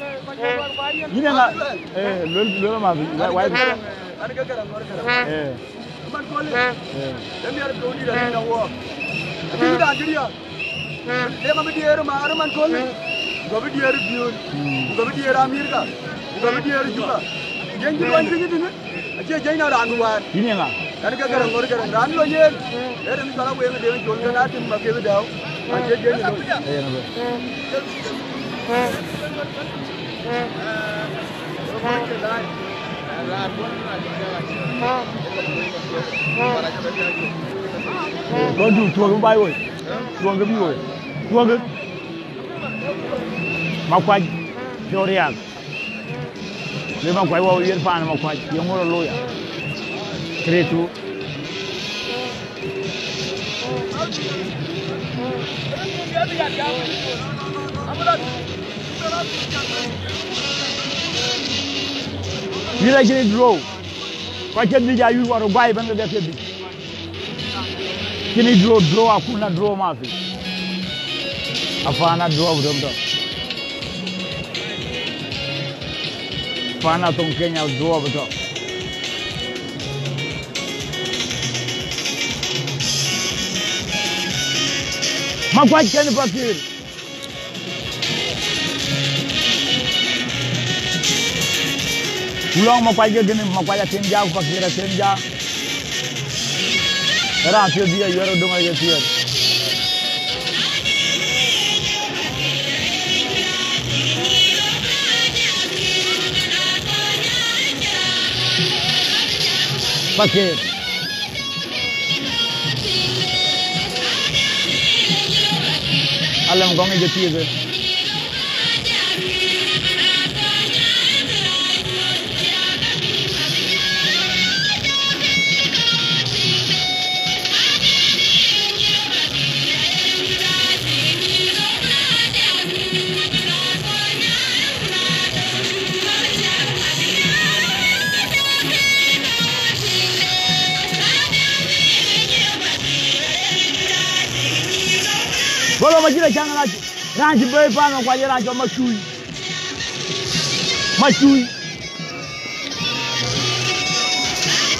Yïn ë ŋa? Eh, luel, luel ma, wai, wai. Eh. Man kööl, eh, miɛt dööt dït arëët awɔɔk. Acïn raan cï riääk. Le ka bï diëër maar man kööl, ku ka bï diëër Biöör, ku ka bï diëër Amirka, ku ka bï diëër Juba. Jiëny cï luɔny piny tënë, acie jiëny na raan bï waar. Yïn ye ŋa? Ɣɛn ke Garaŋ ŋör Garaŋ, raan lɔ yen, ee raan cɔl Aweŋ Deŋ Col, kën a tim ma kek dääu, acie jiëny ë lɔ. Ee yen abï. Kɔn du tuɔ̈ŋ bï baai woi. Tuɔ̈ŋkï bï woi. Tuɔ̈ŋkï. Makuac. Piɔ̈u riääk. Le Makuac wɔ wiɛt paan Makuac. Ye ŋö rɔ looi ya? Three two. Yïn acïn draw. Kɔc ke dhïc ayuc wɔ rɔ guai ëbɛ̈n ke ke dhïc. Cïn draw, draw, hakuna draw mafi. Hapana draw bï tɔ̈. Hapana thoŋ Kenya draw bï tɔ̈. Makuac kën Pakïr. Ku lɔŋ Makuac ke kënë, Makuac akën ja, ku Pakïr akën ja. Ë raan piɔ̈ɔ̈th bï ya yuɛɛr röt döŋ aye thiëër. Pakïr. Alɛm gɔŋ ë jɔ thiëëk. Gɔl ë Macït acaŋ rac, raan cï bɛ̈ɛ̈i paan Makuac, raan cɔl Macui. Macui.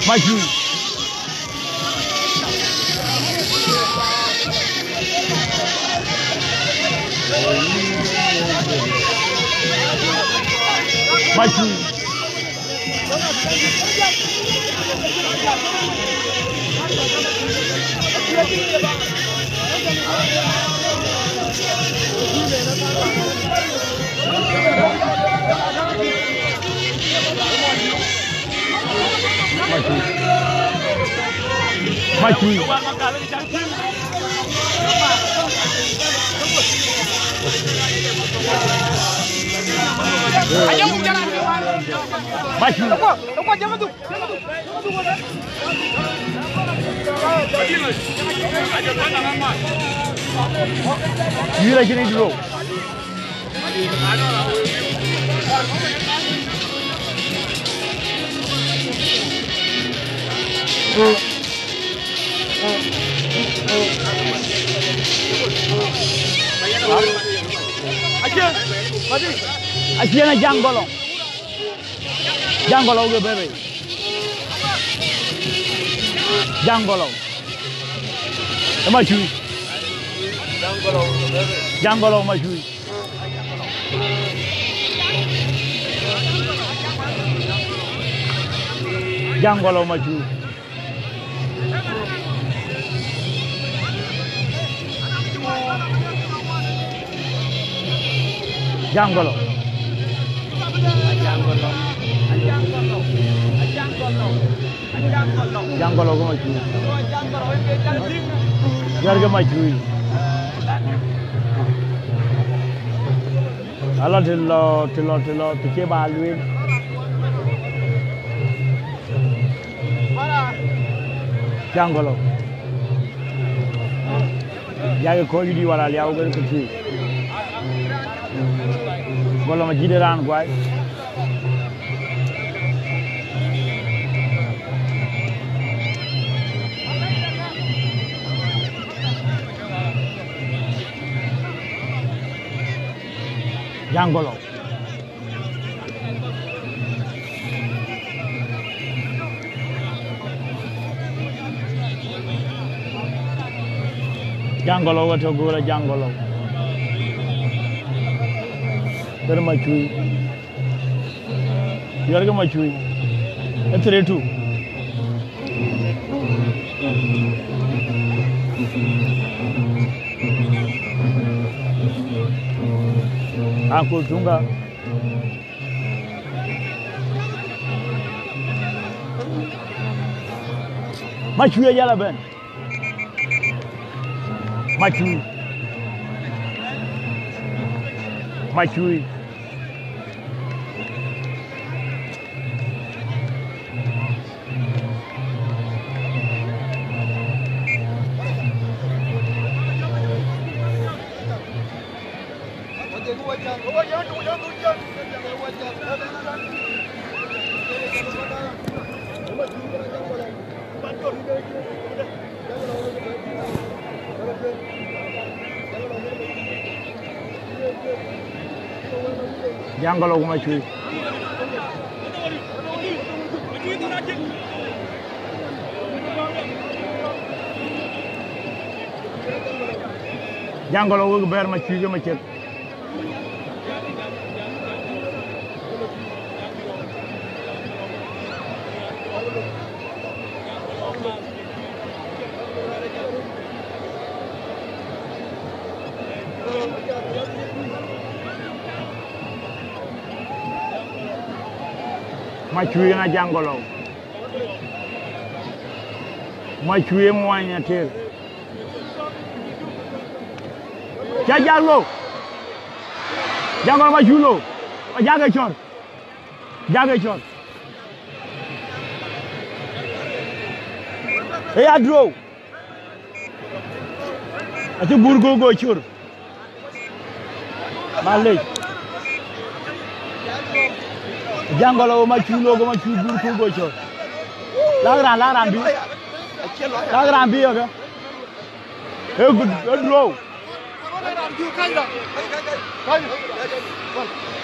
Macui. Macui. Macui. Macui. Macui. Yïn acïn draw. Acie, acie na Jaŋ Gɔlɔ. Jaŋ Gɔlɔ ke bɛ̈ɛ̈i. Jaŋ Gɔlɔ. Ë Macui. Jaŋ Gɔlɔ Macui. Jaŋ Gɔlɔ Macui. Jaŋ Gɔlɔ. Jaŋ Gɔlɔ ke Macui. Juɛ̈r ke Macui. Alɔ të lɔ, të lɔ, të lɔ, të cie ba lueel. Jaŋ Gɔlɔ. Yak kɔc dït wala liau ke ke tui. Gɔlɔ ma jiëde raan guai. Jaŋ Gɔlɔ. Jaŋ Gɔlɔ wä tɔ goal, Jaŋ Gɔlɔ. Kër Macui. Yɔr ke Macui. E three two. Uncle Tunga. Macui yala ben. Macui. Macui. Jaŋ Gɔlɔ ku Macui. Jaŋ Gɔlɔ wek bɛ̈ɛ̈r Macui ke Macek. Macui na Jaŋ Gɔlɔ. Macui muɔny ater. Ca jak lo. Jaŋ Gɔlɔ Macui lo. Ajak e cɔr. Jak e cɔr. E ya drou. Acï gur ku go cur. Malec. Jaŋ Gɔlɔ Macui lo, go Macui gur ku go cur. Lak raan, lak raan bï. Lak raan bï yeke. E good, e drou.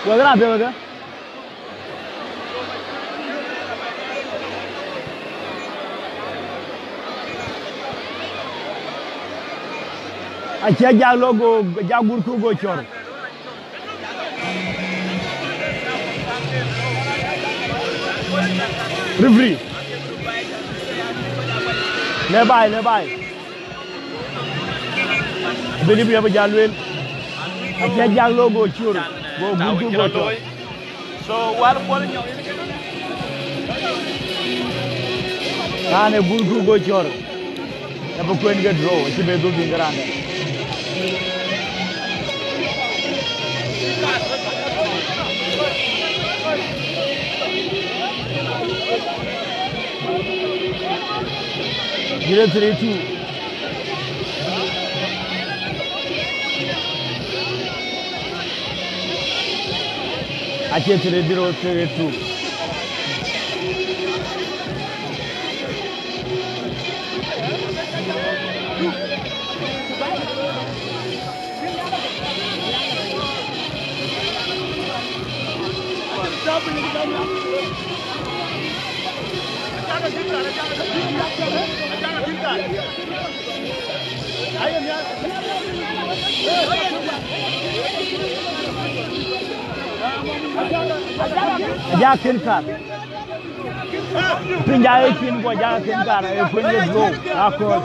Wek raan bï yeke. Acie jak lo go, jak gur ku go cɔr. Referee. Le baai, le baai. Bini bia bï jal lueel. Acie jak lo go cur, go gur ku go cɔr. So, war kuɔl nyɔk. Raan e gur ku go cɔr. E bï kuen ke draw, acï be dhuk bï ke raan dɛ̈. Zero three two. Acie three zero three two. Ajak kën kar. Piny ja e cin ku ajak kën kar, e kuny ye duɔ̈u, akööl.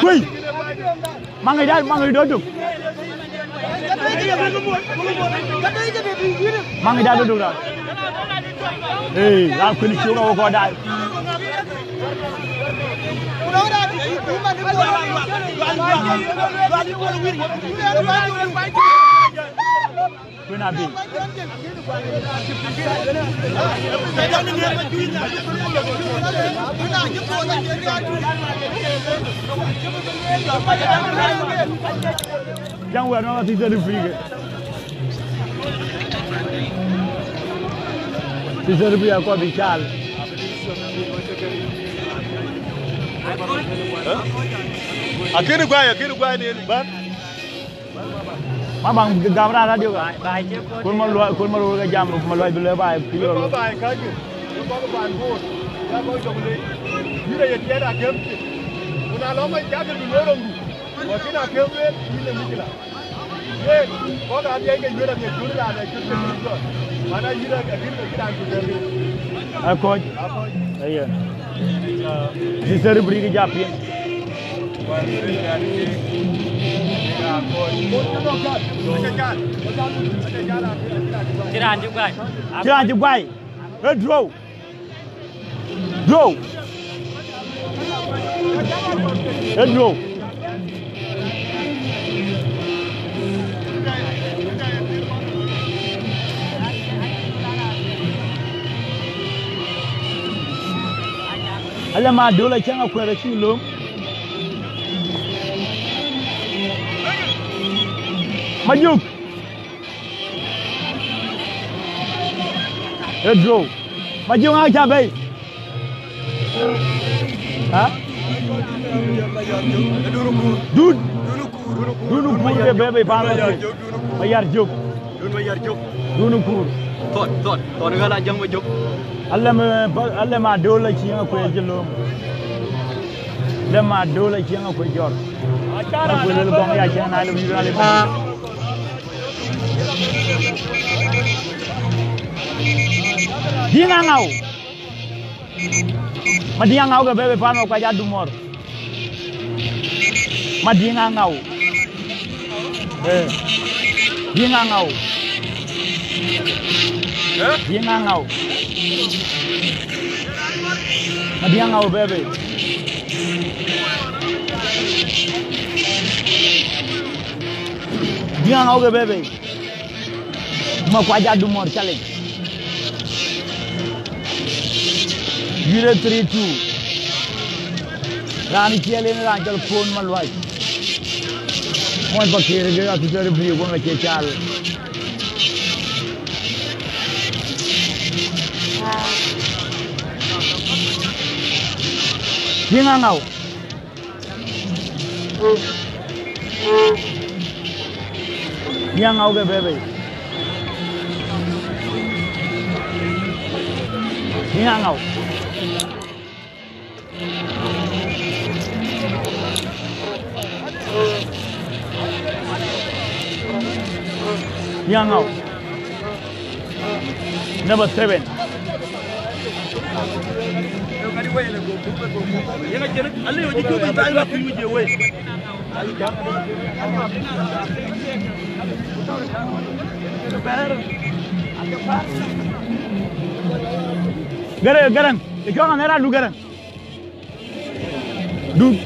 Kuëi. Maŋic dä, maŋic dä dök. Maŋic dä dök dök dä. Ee, raan kuën cuk awok kɔc daai. Kuën abï. Jam wɛ̈t nɔŋ athic thɛ̈n free ke. Athic thɛ̈n free akɔɔr bï caal. Akënë guai, akënë guai nen bän. Ma baŋ gam raan radio ka. Kul ma luai, kul ma ruur ka jam, ma luai bï lë baai pïïr. Ba baai ka jë. Ba ba ban bor. Ya ba jong le. Yïn ye tiɛɛt a gɛm. Ku na lɔ ma cak du lɔ rɔm du. Wa kïn a gɛm le, yïn le mïcïla. Ye, kɔc ka diɛc ke yïn a diɛc jur raan a jur ke jur jɔ. Mana yïn a gɛm ke yïn a jur ke. Akɔc. Akɔc. Aye. Sister Bri ke ja piŋ. Cï raan cï guai. Cï raan cï guai. Ë drou. Drou. Ë drou. Alë ma döl acäŋ akuɛ̈r acï lööm. Majuk. Ë drou. Majuk ŋa ca bei? Ha? Dut. Dun kuur ke bebe pan ma yar jok. Dun ma yar jok. Dun kuur. Thon, thon, thon gal a jang ma jok. Alem, alem a dol a chieng a kwe jilom. Lem a dol a chieng a kwe jor. A kwe lel gong ya chieng na lem yura lem. Ding a ngau. Madiŋ aŋau ke bebe pan ma kuac adumor. Madiŋ aŋau. Eh. Diŋ aŋau. Eh? Diŋ aŋau. Madiŋ aŋau bebe. Diŋ aŋau ke bebe. Ma kuac adumor challenge. Yïre three two. Raan ciɛl en raan cɔl Kon Maluac. Muɔc Pakëër ke athithɛr bï wëŋ acie cal. Diŋ aŋau. Diŋ aŋau ke bebe. Diŋ aŋau. Diŋ aŋau. Number seven. Garaŋ, Garaŋ, ë cuɔŋ anɛ̈r alu Garaŋ. Dut.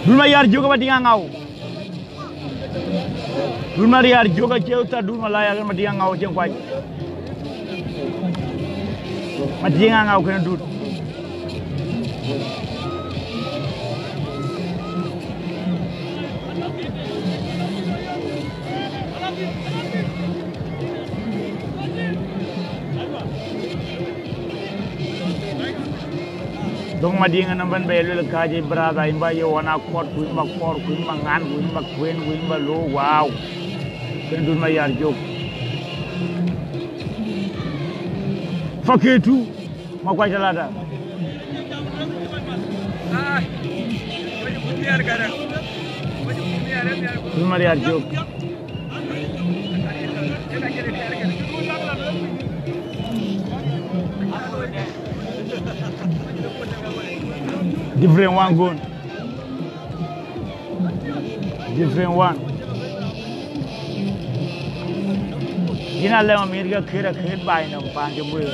Dut ma yar jök ba diŋ aŋau. Dut ma yar jök acie uta dut ma la ya ma diŋ aŋau cien kuac. Ma diŋ aŋau kene dut. Dhoŋ Madiŋ ënɔm bɛ̈n bɛ luel kääc ë brother, yïn ba ye ɣɔn akɔt, ku yïn ba kɔɔr, ku yïn ba ŋan, ku yïn ba kueen, ku yïn ba loor, wow. Kën dut ma yar jök. Fakitu, ma kuac talata. Dut ma yar jök. Different one gun. Different one. Yïn alɛ̈m amit ke kër akër baai nɔm paan cï guëër.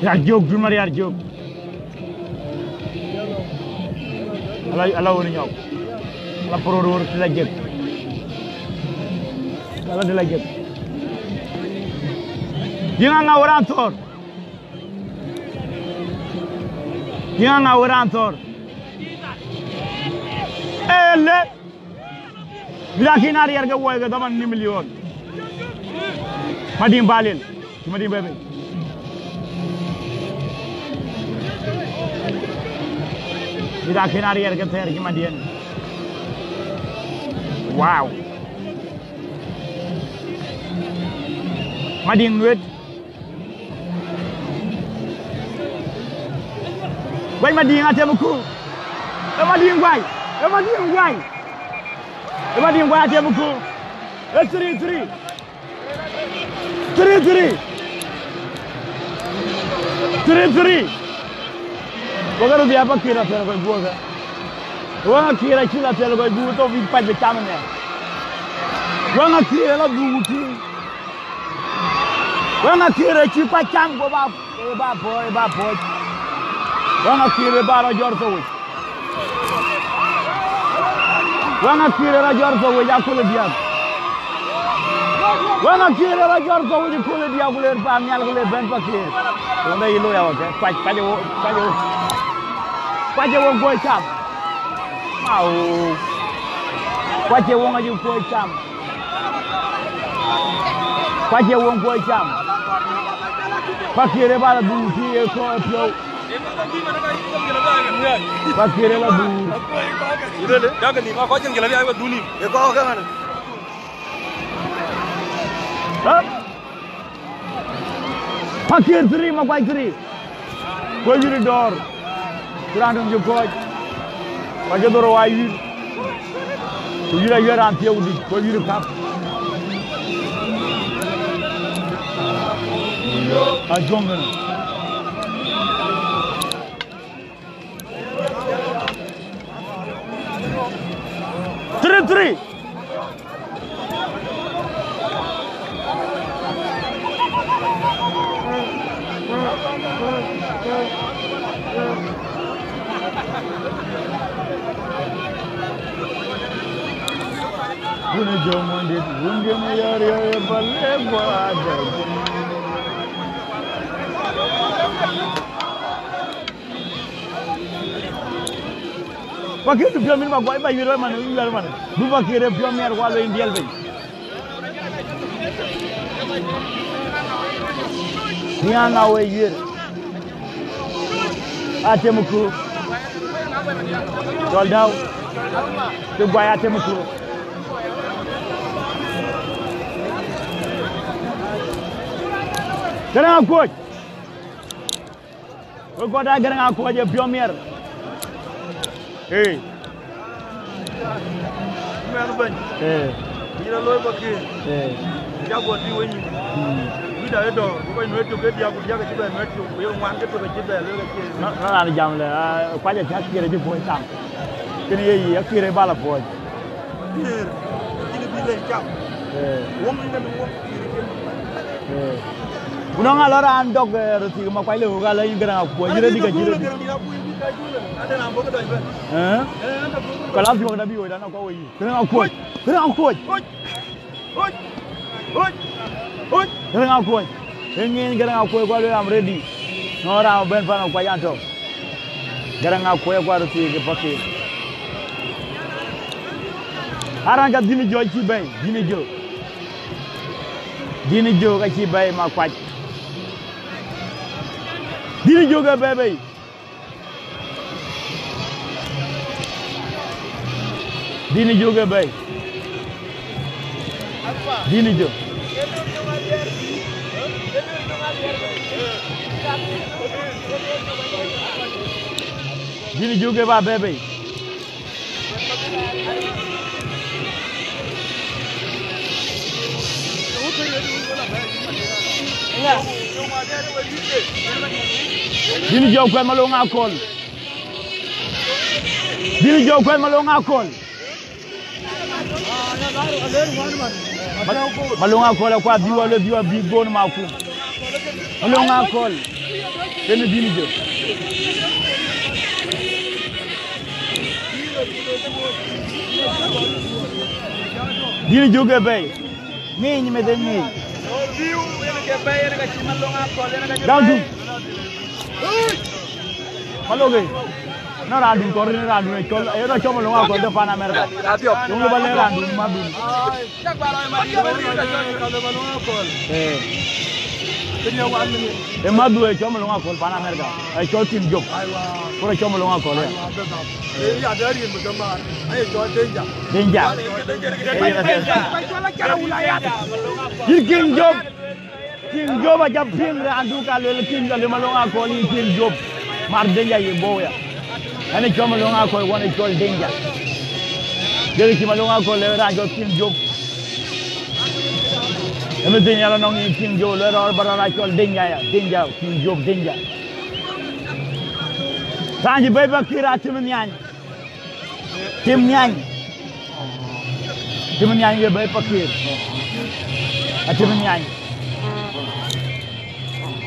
Riak Jök, dun ma Riak Jök. Ala, ala wun nyɔk. Ala poro ror ti la jek. Ala ti la jek. Diŋ aŋa wëran thɔɔr. Diŋ aŋa wëran thɔɔr. Ele. Mïth akën a riɛr ke wuɔi ke dhaman ni milion. Madiŋ Balil, cï Madiŋ bɛ̈ bei. Mïth akën a riɛr ke thɛɛr cï Madiŋ. Wow. Madiŋ Nuet. Guac Madiŋ atem ku. E Madiŋ guai. E Madiŋ guai. E Madiŋ guai atem ku. E three three. Three three. Three three. Wek röt ya Pakïr athɛl kɔc guɔ̈ɔ̈r. Wek Akïr acï la thɛl kɔc guɔ̈ɔ̈r, thok bï pac bï cam ënɛ. Wek Akïr ë la dhuk tïŋ. Wek Akïr ë cï kuac cam, go ba, ë ba pɔ̈ɔ̈c, ë ba pɔ̈ɔ̈c. Wek Akïr ë ba rɔt jɔt thou yic. Wek Akïr ë rɔt jɔt thou yic aköl ë diäk. Wek Akïr ë rɔt jɔt thou yic aköl ë diäk, ku le paan nhial, ku le bɛ̈n Pakïr. Wënde yï looi awäkë, kuac, kuac ë wo, kuac ë wo. Kuac ë wo guɔ̈ɔ̈c cam. Au. Kuac ë wo ŋac ë kuɔ̈ɔ̈c cam. Kuac ë wo kuɔ̈ɔ̈c cam. Pakïr ë ba la dhuk tïŋ ë kɔc piɔ̈u. Pakïr ë la dhuk. Ë kɔc kë ŋa? Pakïr three, Makuac three. Kuɔc yïr dɔ̈ɔ̈r. Cï raan töŋ cï kɔc. Kɔc cï dhorou aa yïr. Ku yïr ayï raan thiëëu dït, kuɔc yïr kap. Ajuɔŋ kënë. Three three. Wun ë jɔ mɔndit, wun diɛ̈ më yɔ̈ɔ̈r yɔ̈ɔ̈r ë bä lek guɔ adɛ̈. Pakïr du piɔ̈u min ba guɔ, ba yuɛ̈r man, yuɛ̈r man. Du Pakïr ë piɔ̈u miɛt, ku alo in diɛl piny. Nhial na we yuɛ̈r. Atem ku. Jɔl dau. Të guai atem ku. Kënë akuɔ̈c. Wek kɔc aa Gäräŋ Akuɔ̈c ë piɔ̈u miɛt. Ee. Mɛnh bɛ̈ny. Ee. Yïn a looi Pakïr. Ee. Cä guɔ tïŋ wenyï. Mm. Wïda ë dɔ̈ɔ̈r, ku kɔc nuɛɛt cök ke diäk, ku diäk acï bɛ nuɛɛt cök, ku ye ŋuan ke tök acï bɛ lueel acie. Na, na raan jam lë, aa, Kuac acï Akïr acï puɔ̈c cam. Kënë ye yï Akïr ë bä la puɔ̈c. Akïr, acïn bï lec cam. Ee. Wok yïn ënë wok Akïr acïn. Ee. Ku nɔŋ alɔ raan dɔk, ee, röt thïk Makuac le wok alɔ yïn Gäräŋ Akuɔ̈c, yïn rɛ̈t dïk acï rɛ̈t dïk. Ee? Ka la thiɔ̈k da bï woi da nɔk kɔc woi yï. Gäräŋ Akuɔ̈c. Gäräŋ Akuɔ̈c. Gäräŋ Akuɔ̈c. Ee ŋiɛny Gäräŋ Akuɔ̈c, ku alueel, I'm ready. Nɔŋ raan bɛ̈n pan Akuɔ̈c an tɔ̈. Gäräŋ Akuɔ̈c akuar thiëëk ë Pakïr. Aran ka Dhïn Jök acï bɛ̈i, Dhïn Jök. Dhïn Jök acï bɛ̈i Makuac. Dhïn Jök ë bɛ̈i bei. Dhïn Jök ë bɛ̈i. Dhïn Jök. Dhïn Jök ë ba bɛ̈i bei. Dhïn Jök kuɛth Malöŋ Akol. Dhïn Jök kuɛth Malöŋ Akol. Ma-, Malöŋ Akol akuar dhiu alë dhiu abï gon makum. Malöŋ Akɔl. Kënë Dhil Jök. Dhil Jök ke bɛ̈i. Ŋic meth ë ŋic. Down to. Malöŋ ë. Nɔn raandun kɔɔr, raandun ë cɔl, ë rɔt cɔl Malöŋ Akɔl de pan America. Yöŋ lë ba lɛ̈k raandun madhun. Eh. Ë madhu ë cɔl Malöŋ Akɔl pan America. Ë cɔl King Job. Ku rɔt cɔl Malöŋ Akɔl, eh. Danger. Yïn King Job. King Job acä piŋ raandu ka luel King, ka luel Malöŋ Akɔl yï King Job. Mar Danger ye bɔ̈ ya. Ɣɛn ë cɔl Malöŋ Akɔl, ɣɔn ë cɔl Danger. Dek cï Malöŋ Akɔl le raan cɔl King Job. Ëmën thïn yɛn lɔ nɔŋ yï King Job, luel rɔɔr ba rɔɔr a cɔl Danger ya. Danger, King Job, Danger. Raan cï bɛ̈i Pakïr a Tim Nhiany. Tim Nhiany. Tim Nhiany ke bɛ̈i Pakïr. A Tim Nhiany.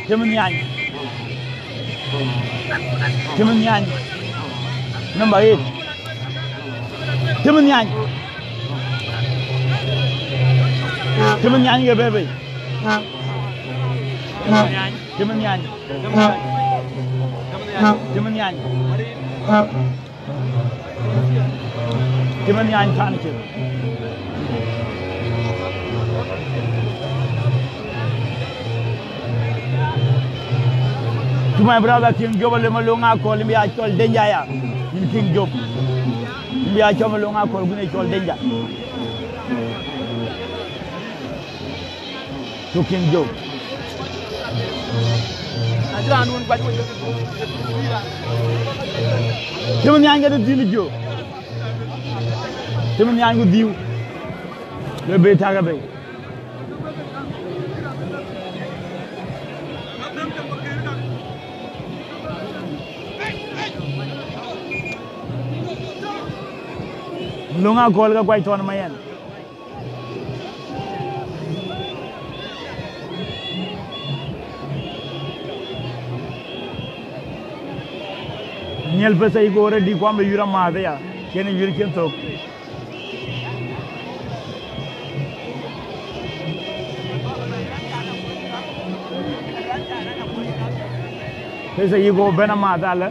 Tim Nhiany. Tim Nhiany. Number eight. Tim Nhiany. Tim Nhiany ke bɛ̈i bei. Tim Nhiany. Tim Nhiany. Tim Nhiany. Tim Nhiany than cï. To my brother King Job, le Malöŋ Akɔl, yïn bï ya cɔl Danger ya. Yïn King Job. Yïn bï ya cɔl Malöŋ Akɔl, ku yïn ë cɔl Danger. To King Job. Tim Nhiany ke Dhil Jök. Tim Nhiany ku dhiu. Le bɛ̈i tak abɛ̈i. Malöŋ Akɔl ke kuac thɔn ma yɛn. Nhial pesa yï go redi kuam bï yur amääth aya, cïn yur cïn thök. Pesa yï go bɛ̈n amääth alë.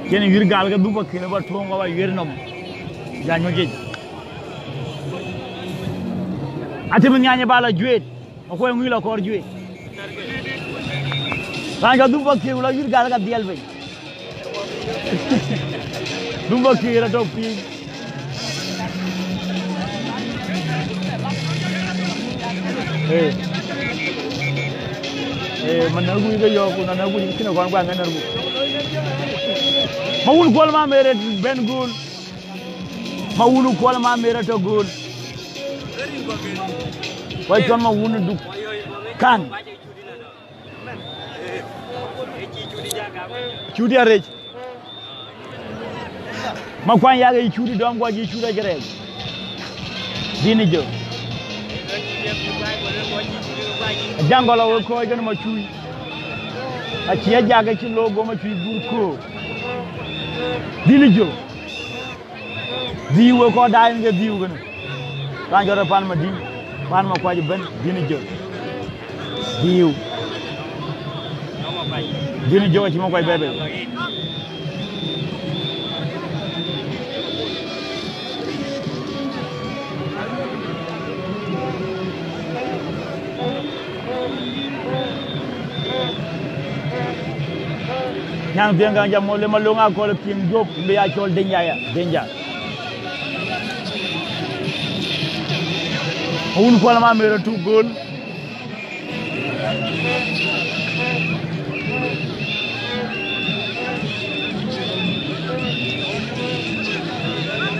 Cïn yur gal ke dhuk Pakïr ba tuɔ̈ŋ ba yur nɔm. Jany ŋö jic. A Tim Nhiany ba la juëët. Akuɔ̈c ŋuc la kɔɔr juëc. Raan cɔl dhuk Pakïr ku la yur gal ka dhiɛl piny. Dhuk Pakïr atɔ̈ piny. Ee. Ee, man na guc ke yɔ̈ɔ̈k, ku na na guc kïn kɔn guaŋ ŋɛn na guc. Ma wun Kuɔl ma Mer ë bɛ̈n gööl. Ma wun Kuɔl ma Mer atɔ̈ gööl. Wai cɔl ma wun duk. Kan. Cudi arëc. Ma kuany yak yï Cudi dɔm guɔ yï Cudi acï rɛɛc. Dhini jö. Jaŋ gɔl awë kɔc kën ma cuc. Acie jak ke cï lok go ma cuc gur köök. Dhini jö. Dhiu wek kɔc daai ke dhiu kënë. Raan cɔl rɔt pan ma dï, pan ma kuac ëbën, dhini jö. Dhiu. Dhini jö acï ma kuac bɛ̈ɛ̈i bei. Nyaŋ thiëŋ ka jam ŋö le Malöŋ Akɔl King Job, bï ya cɔl Danger ya, Danger. Wun Kuɔl ma Mer tuk gööl.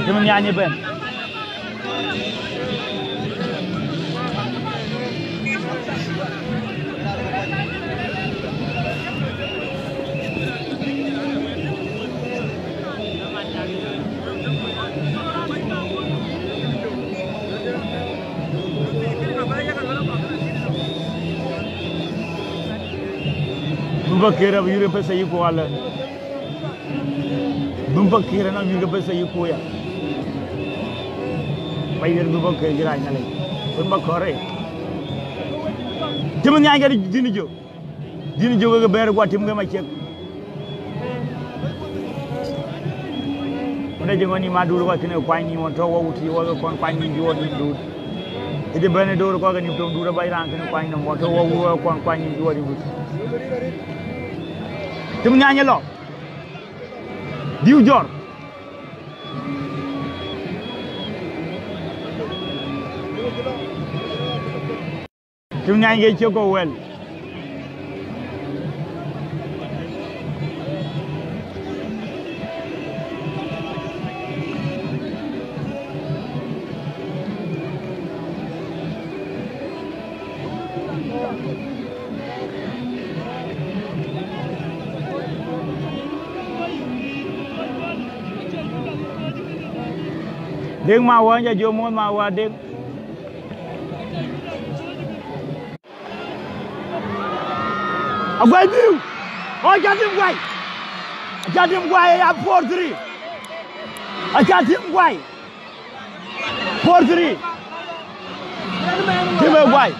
Tim Nhiany ëbën. Pakëër abï yïr pesa yï kuɔl. Dhum Pakëër anɔŋ yïr ke pesa yï kuɔl ya. Ba yïr dhum Pakëër yï rac Nhialic. Kun ba kɔɔr ë. Cï min nhiany ke dïn jö. Dïn jö ke bɛ̈ɛ̈r guɔ tim ke macek. Wën ë jëŋ ɣɔn nïm aduur kɔc kënë kuany nïm ɣɔn tɔ̈u wɔ wut yï wɔ ke kɔn kuany nïm cï wɔ nïm duut. Kë cï bɛ̈n ë door kɔc ke nïm töŋ duut aba raan kënë kuany nïm ɣɔn tɔ̈u wɔ wut wɔ kɔn kuany nïm cï wɔ nïm duut. Tim nhiany ë lɔ. Diu jɔr. Tim nhiany ke cï kɔ̈u wɛl. Dek ma wä, ja jɔ muɔ̈th ma wä, dek. Aguai biu. Oh, aca tim guai. Aca tim guai ya four three. Aca tim guai. Four three. Tim e guai.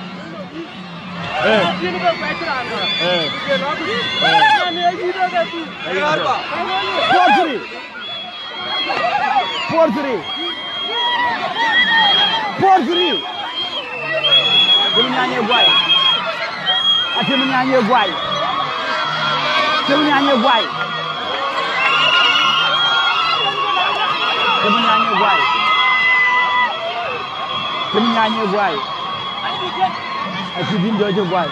Eh. Eh. Four three. Four three. Four three. Tim nhiany e guai. Atim nhiany e guai. Tim nhiany e guai. Tim nhiany e guai. Tim nhiany e guai. Aci dïn jɔ cï guai.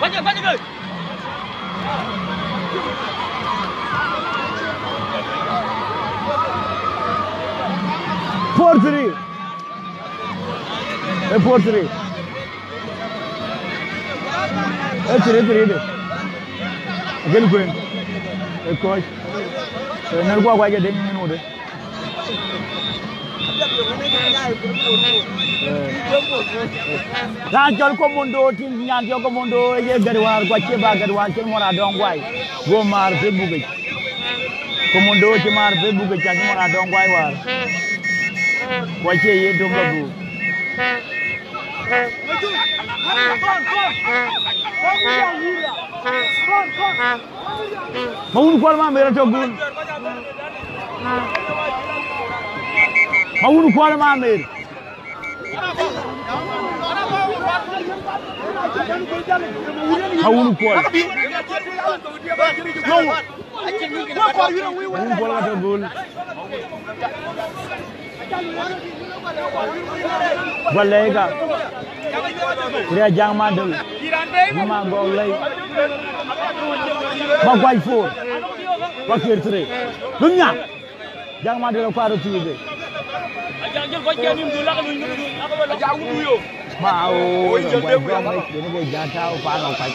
Four three. E four three. E three three de. Gel kuen. E coach. E ner gua gua je de ni nude. Raan cɔl Komondo, tim nyan cɔl Komondo, ye gɛt wäär, kua cie ba gɛt wäär, cïn mɔn adɔŋ guai. Go maar Facebook ic. Komondo cï maar Facebook ic, cïn mɔn adɔŋ guai wäär. Kua cie ye dom la guur. Ma wun kuɔl ma mer atɔ gul. Ma wun kuɔl ma mer. Ma wun kuɔl. Wun kuɔl ka tɔ gul. Guɔ lɛɛi ka. Kuria Jaŋ Madöl. Juma gɔɔk lɛi. Makuac four. Pakëër three. Lum nya. Jaŋ Madöl akuaar röt thiic de. Ma o, Makuac gɔɔk lɛi. Kene ke Jaŋ tääu paan Makuac.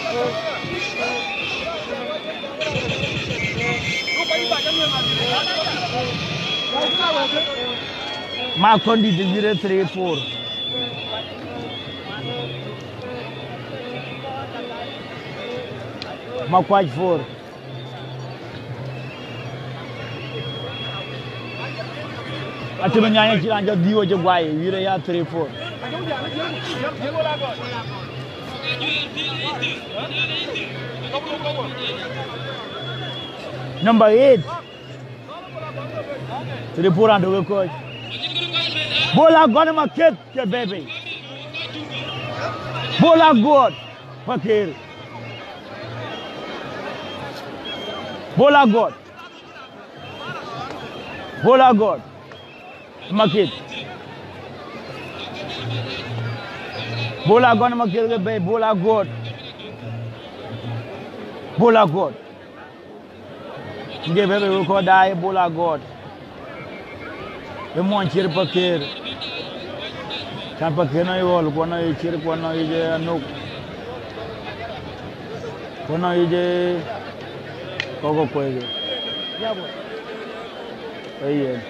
Ma kɔn dït de wiɛ̈r ë three four. Makuac four. Atim nhiany acï raan jɔ dhiëëu acï guai, wiɛ̈r ë ya three four. Number eight. Three four and we coach. Bol Agɔn Maketh ke bebe. Bol Agɔt Pakëër. Bol Agɔt. Bol Agɔt Maketh. Bol Agɔn Maketh ke bebe. Bol Agɔt. Bol Agɔt. Nje bebe we kɔc daai Bol Agɔt. Ë muɔny cier Pakëër. Can Pakëër nɔŋ yï ɣɔl, kuɔn nɔŋ yï cier, kuɔn nɔŋ yï je anök. Kuɔn nɔŋ yï je kɔk ke kueekë. Ee yen.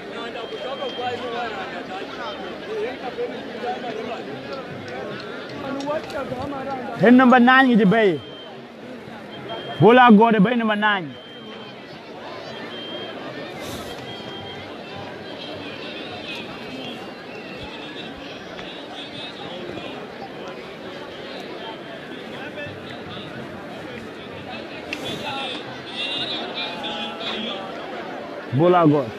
Yen number nine ŋic bɛ̈i. Bol Agɔɔt ë bɛ̈ny number nine. Bol Agɔɔt.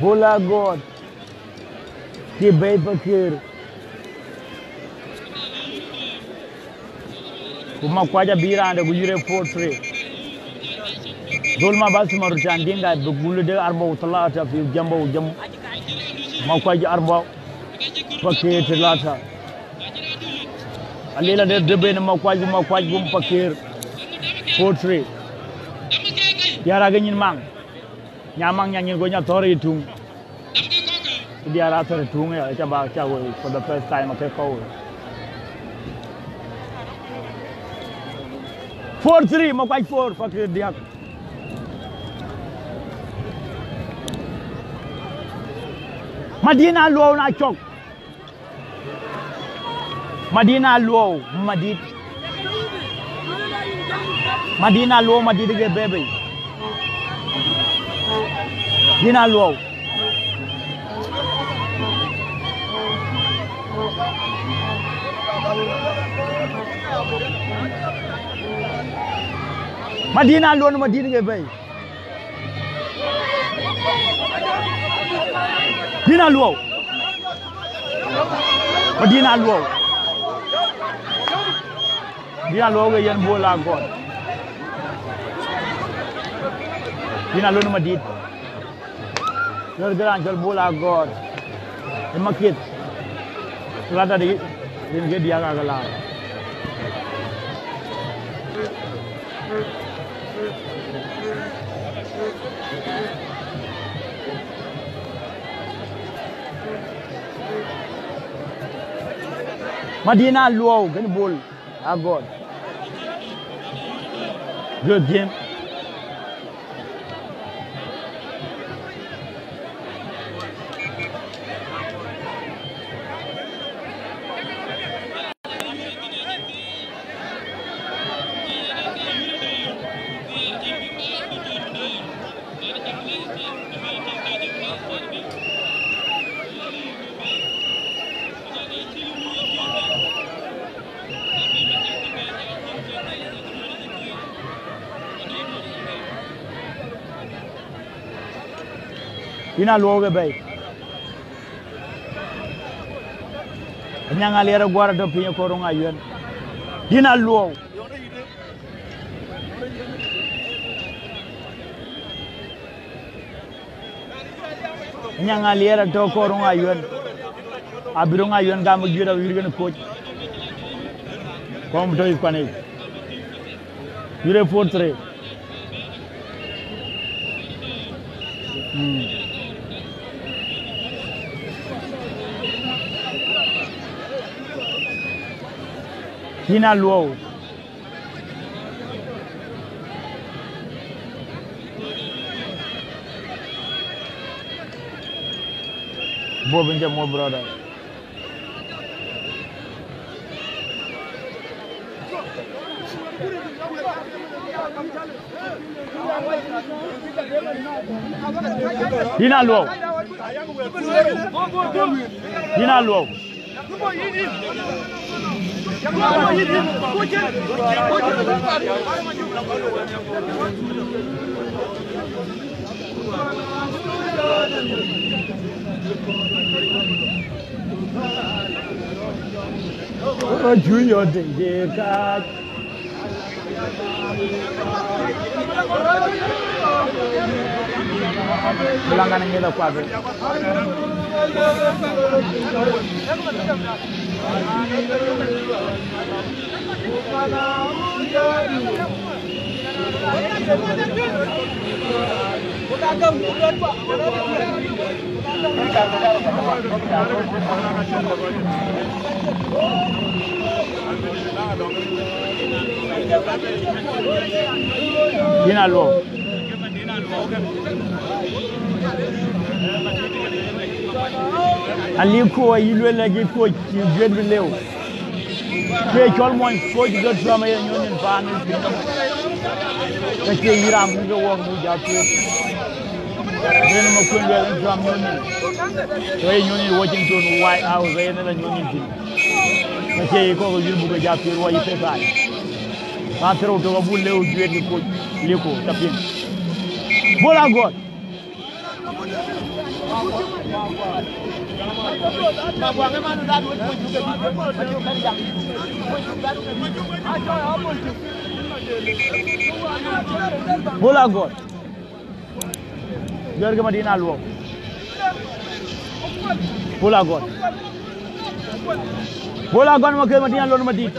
Bol Agɔɔt. Cï bɛ̈i Pakëër. Ku Makuac abï raan de ku yïr ë four three. Dhöl ma bas ma rutan dinga bi gul de arba u talata fi jamba u jam. Makuac arba, Pakëër talata. Alila de deben Makuac, Makuac gum Pakëër four three. Yara ge nyin maŋ. Nya maŋ nya nyin go nya thɔ̈r ë tuŋ. Diäär athör tuŋ ya, ca ba, ca woi for the first time, akë kɔ̈u. Four three, Makuac four, Pakëër diäk. Madina Luɔu na cɔk. Madina Luɔu, Madit. Madina Luɔu, Madit ke bebe. Dina Luɔu. Madina Luɔu, Madit ke bebe. Dina Luɔu. Madina Luɔu. Dina Luɔu ke yen Bol Agɔɔt. Dina Luɔu Madit. Luɔu ke raan cɔl Bol Agɔɔt. Ë Makith. Rada de rin ke diäk ake laar. Madina Luɔu kën Bol Agɔɔt. Good game. Dina Luɔu ke bɛ̈i. Anyaŋ Aliɛr Aguar atɔ̈ piny ë kɔɔr roŋ ayuɛn. Dina Luɔu. Anyaŋ Aliɛr atɔ̈ kɔɔr roŋ ayuɛn. Abï roŋ ayuɛn gam ë juëc awïr kën koc. Kɔm tɔ̈ ë kuan yic. Yure four three. Mm. Dina Luɔu. Bob in jam, my brother. Dina Luɔu. Dina Luɔu. Junior Dengeka. Bilang kan ngida kuat. Yïn Aluɔk. Alïk kuɔ ayï lueel, acï kuɔc cï juet bï lëu. Cie cɔl mony kuɔc ke tuɛm aye nyuɔ̈th nyin paan ë piny nɔm. Ka cie yï raan bï ke wɔk bï jɔ tueet. Yen ë Makuën lueel ë tuɛm nyuɔ̈th nyin. Ke ye nyuɔ̈th nyin Washington, White House, aye yen la nyuɔ̈th nyin thïn. Ka cie yï kɔk ë yïn buk ke jɔ tueet wɔ yï pethai. Raan thiërrou tök abuk lëu juet ke kuɔc, liku tɔ piŋ. Bol Agɔt. Bol Agɔt. Jɔt ke Madina Aluɔk. Bol Agɔt. Bol Agɔt, Makuën, Madina Aluɔk, Madina.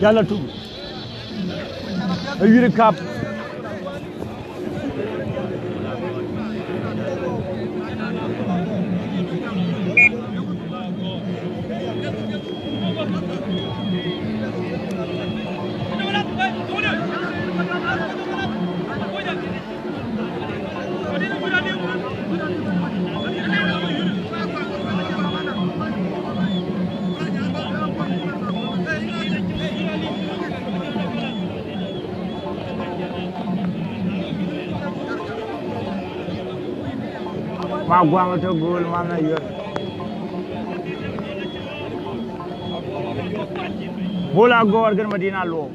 Yala tu. Ayïr kap. Maguaŋ tɔ̈ gööl man ayuɔ̈r. Bol Agɔt kën Madina Aluɔk.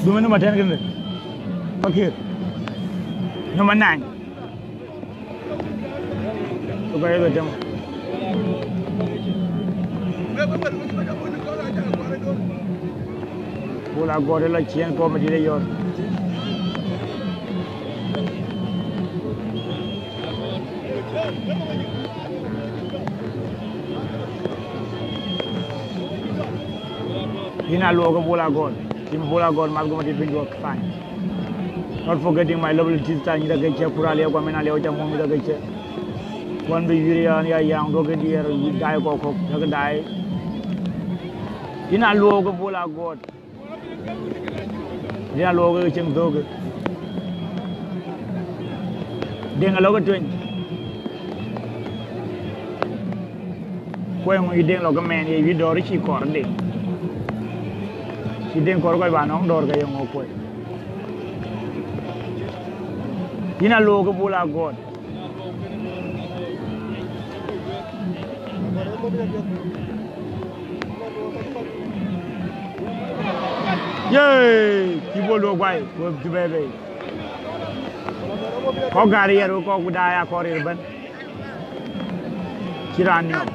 Dumë number ten kënë. Pakëër. Number nine. Ku ka yeth atem. Bol Agɔt ë lɔ ciëën kɔ̈u Madït ë yɔ̈ɔ̈r. Yïn Aluɔk ke Bol Agɔt. Tim Bol Agɔt, math go Madït piny duɔ̈k thany. Not forgetting my lovely sister, nyïdhë ke cë, Kur Aliɛu, Kuamin Aliɛu, Cam Muɔ̈ɔ̈m, nyïdhë ke cë. Kuan bï yïr ya, ya, yaŋ duɔ̈k ke diɛɛr, yï daai kɔ̈k kɔ̈k, yäk daai. Yïn Aluɔk ke Bol Agɔt. Yïn Aluɔk ke cieŋ dhöökë. Deŋ alɔ ke tueny. Kuɔc ŋö yï Deŋ lɔ ke mɛɛn ye yï dɔ̈ɔ̈r cï kɔɔr Deŋ. Cï Deŋ kɔɔr kɔc ba nɔŋ dɔ̈ɔ̈r ke ye ŋö kuɔc. Yïn Aluɔk ke Bol Agɔt. Yee, cï Bol duɔ̈k guai, ku cï bɛ̈ɛ̈i bei. Kɔc gäär ë ɣer, kɔc ku daai akɔɔr ɣer ëbɛ̈n. Cï raan niɔp.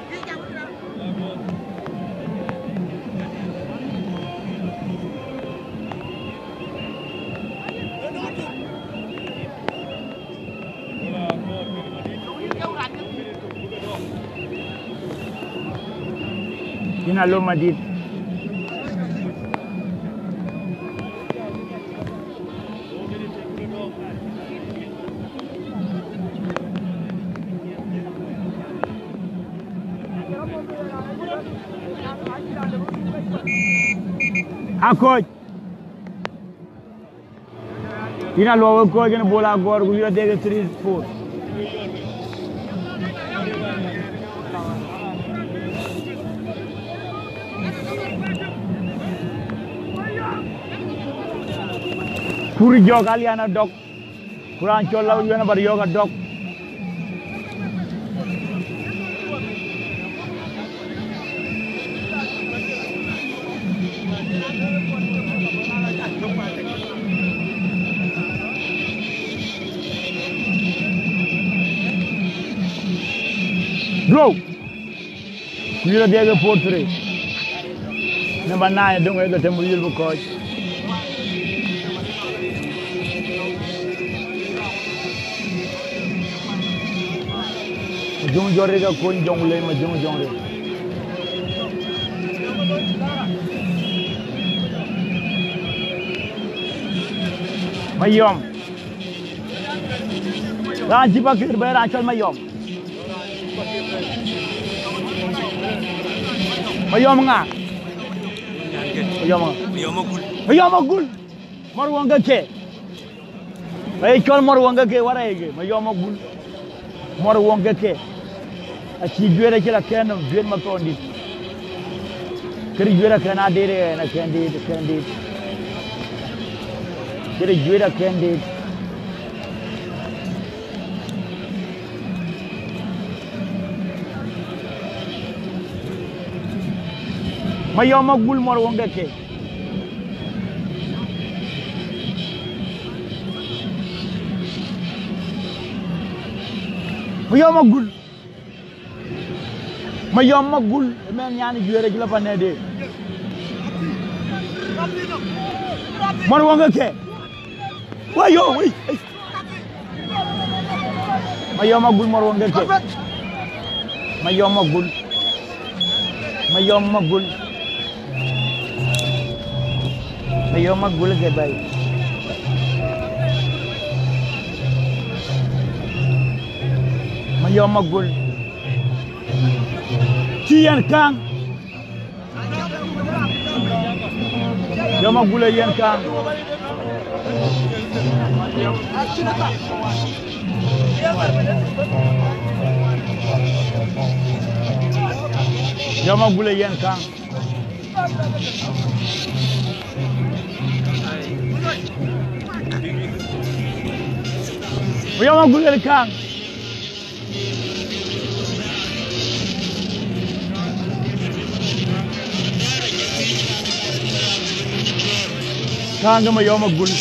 Yïn Aluɔk Madït. Akɔc. Yïn Aluɔk ë kɔc kën Bol Agɔt ku yïn adek ë three four. Kur jɔk Alian Adɔk. Ku raan cɔl la Yuɛn Abariɔ̈k Adɔk. Duɔ̈u. Ku yïn adek ë four three. Number nine, döŋ ë dhetem ku yïl bï kɔc. Jɔŋ jɔt rik akuny jɔŋ lei ma jɔŋ jɔŋ rik. Mayɔm. Raan cï Pakëër bɛ̈ɛ̈i, raan cɔl Mayɔm. Mayɔm ŋa? Mayɔm ŋa? Mayɔm Agul. Mayɔm Agul. Mɔr Wëŋ ke ke. Ee cɔl Mɔr Wëŋ ke ke, wär ee ke. Mayɔm Agul. Mɔr Wëŋ ke ke. Acï Juet acï la kɛn nɔm, Juet Mathondït. Këde Juet akɛn adeet, ɛn akɛn deet, akɛn deet. Këde Juet akɛn deet. Mayɔm Agul, Mɔr Wëŋ ke ke. Mayɔm Agul. Mayɔm Agul, ë mɛn nyan Juet acï la panɛde. Mɔr Wëŋ ke ke. Wai yo, wai. Mayɔm Agul, Mɔr Wëŋ ke ke. Mayɔm Agul. Mayɔm Agul. Mayɔm Agul ke bɛ̈ɛ̈i. Mayɔm Agul. Cï yɛn kääŋ. Mayɔm Agul ë yɛn kääŋ. Mayɔm Agul ë yɛn kääŋ. Mayɔm Agul ë kääŋ. Kääŋ ke Mayɔm Agul.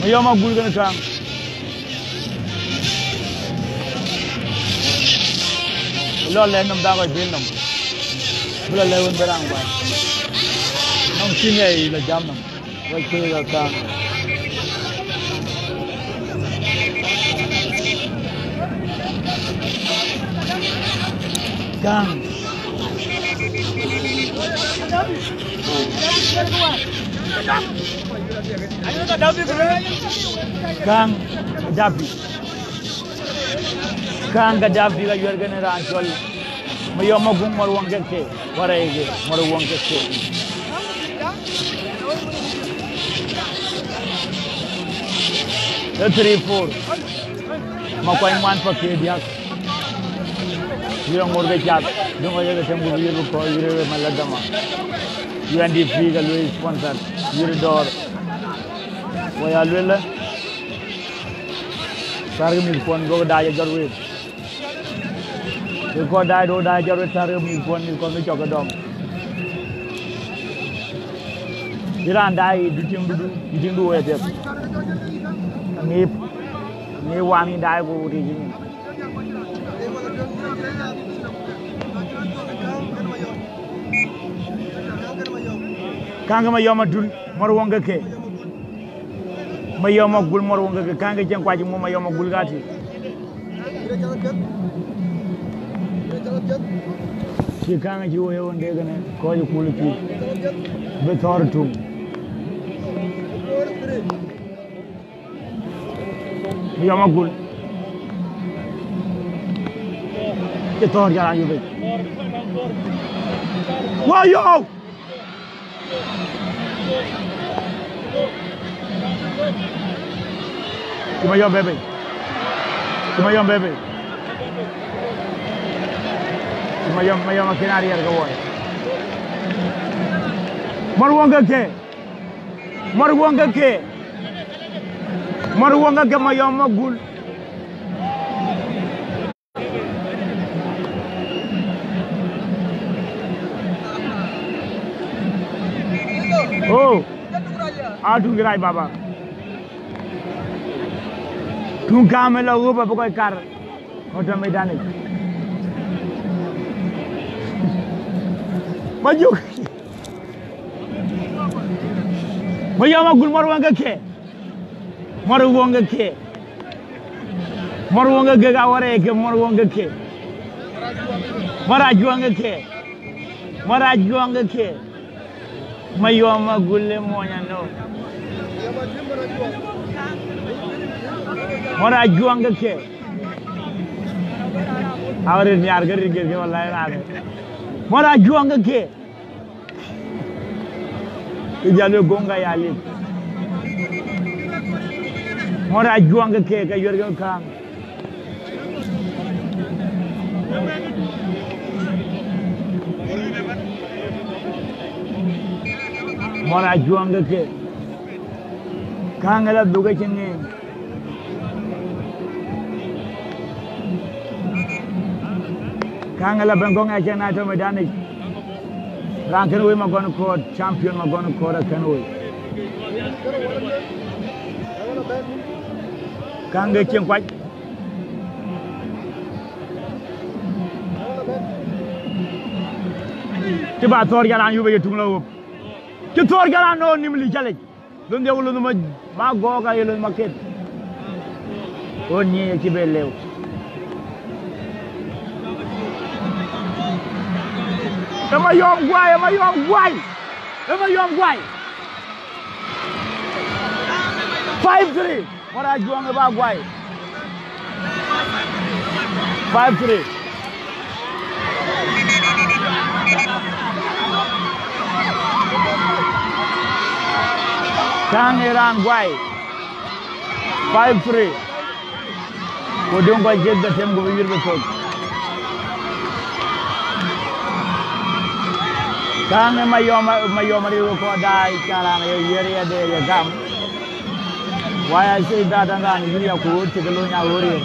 Mayɔm Agul kën kääŋ. Lɔ lɛ̈k nɔm, dak kɔc dhil nɔm. Bï lɔ lɛ̈k wën bï raan guan. Nɔm cï ŋɛi lɔ jam nɔm. Wek kuëëk ë kääŋ. Kääŋ. Kääŋ Gaddafi. Kääŋ Gaddafi ka yuɛ̈r kën raan cɔl Mayɔm Agul, Mɔr Wëŋ ke ke. Wär ee ke, Mɔr Wëŋ ke ke. Ee three four. Makuany ŋuan Pakëër diäk. Yïr aŋoot ke cath, döŋ ayek ë tem gup, yïr bï kɔc, yïr ë maladama. U N D P ka luöi sponsor, yïr dɔ̈ɔ̈r. Waya luelë, thärkë mïthkuɔn, gokï dac ajɔt wek. Ke kɔc daai do daai jɔt röt, thärkë mïthkuɔn, mïthkuɔn bï cɔk ke dɔm. Bï raan daai, du tiŋdu, du tiŋdu woi apiɛth. Aŋiëp, aŋiëp wan yïn daai ku ric yïn. Kääŋ ke Mayɔm Adul, Mɔr Wëŋ ke ke. Mayɔm Agul, Mɔr Wëŋ ke ke. Kääŋ ke cieŋ kuac mum, Mayɔm Agul ka tï. Cï kääŋ cï woi ɣön de kënë kɔc ë kul cï bï thɔ̈ɔ̈r tuŋ. Mayɔm Agul. Cï thɔ̈ɔ̈r jal ayup yic. Wä yɔu! Cï Mayɔm bɛ̈ bei. Cï Mayɔm bɛ̈ bei. Cï Mayɔm, Mayɔm akën ariɛɛr ke woi. Mɔr Wëŋ ke ke. Mɔr Wëŋ ke ke. Mɔr Wëŋ ke ke, Mayɔm Agul. Oh, a tuŋ rac baba. Tuŋ kam ë lɔ ɣöp abï kɔc kar. Kɔc tɔ medan yic. Majuk. Mayɔm Agul, Mɔr Wëŋ ke ke. Mɔr Ajuɔŋ ke ke. Mɔr Ajuɔŋ ke ke ka wärɛɛk ke, Mɔr Ajuɔŋ ke ke. Mɔr Ajuɔŋ ke ke. Mɔr Ajuɔŋ ke ke. Mayɔm Agule mony anɔ̈k. Mɔr Ajuɔŋ ke ke. Aɣet nhiaar ke rit ke ke wallahi raan. Mɔr Ajuɔŋ ke ke. Ke jal we goŋ ka ya lit. Mɔr Ajuɔŋ ke ke, ke yuɛr ke kääŋ. Mɔr Ajuɔŋ ke ke. Kääŋ ë la dhuk ë cï ŋeeny. Kääŋ ë la bɛ̈n gɔ̈ŋ ë cïn na tɔ̈ mëdanic. Raan kën woi Magɔn Koot, champion Magɔn Koot akën woi. Kääŋ ke cieŋ kuac. Cï ba thɔ̈ɔ̈r jal an, yup ë ye tuŋ la wop. Cï thɔ̈ɔ̈r jal an, nɔn nïm lïc calic. Lon dhiau lon ma, ma gɔɔk aye lon ma ket. Ɣön nyic acï be lëu. Ë Mayɔm guai, ë Mayɔm guai. Ë Mayɔm guai. Five three. Mɔr Ajuɔŋ ë ba guai. Five three. Kääŋ ë raan guai. Five three. Ku döŋ kɔc ket bï tem ku bï wiɛr bï thök. Kääŋ ë Mayɔm, Mayɔm aril ku kɔc daai, ca raan ye wiɛr ye de ye gam. Why I say that, an raan yï ya ku ɣöt cï ke lony a ɣöt riɛr.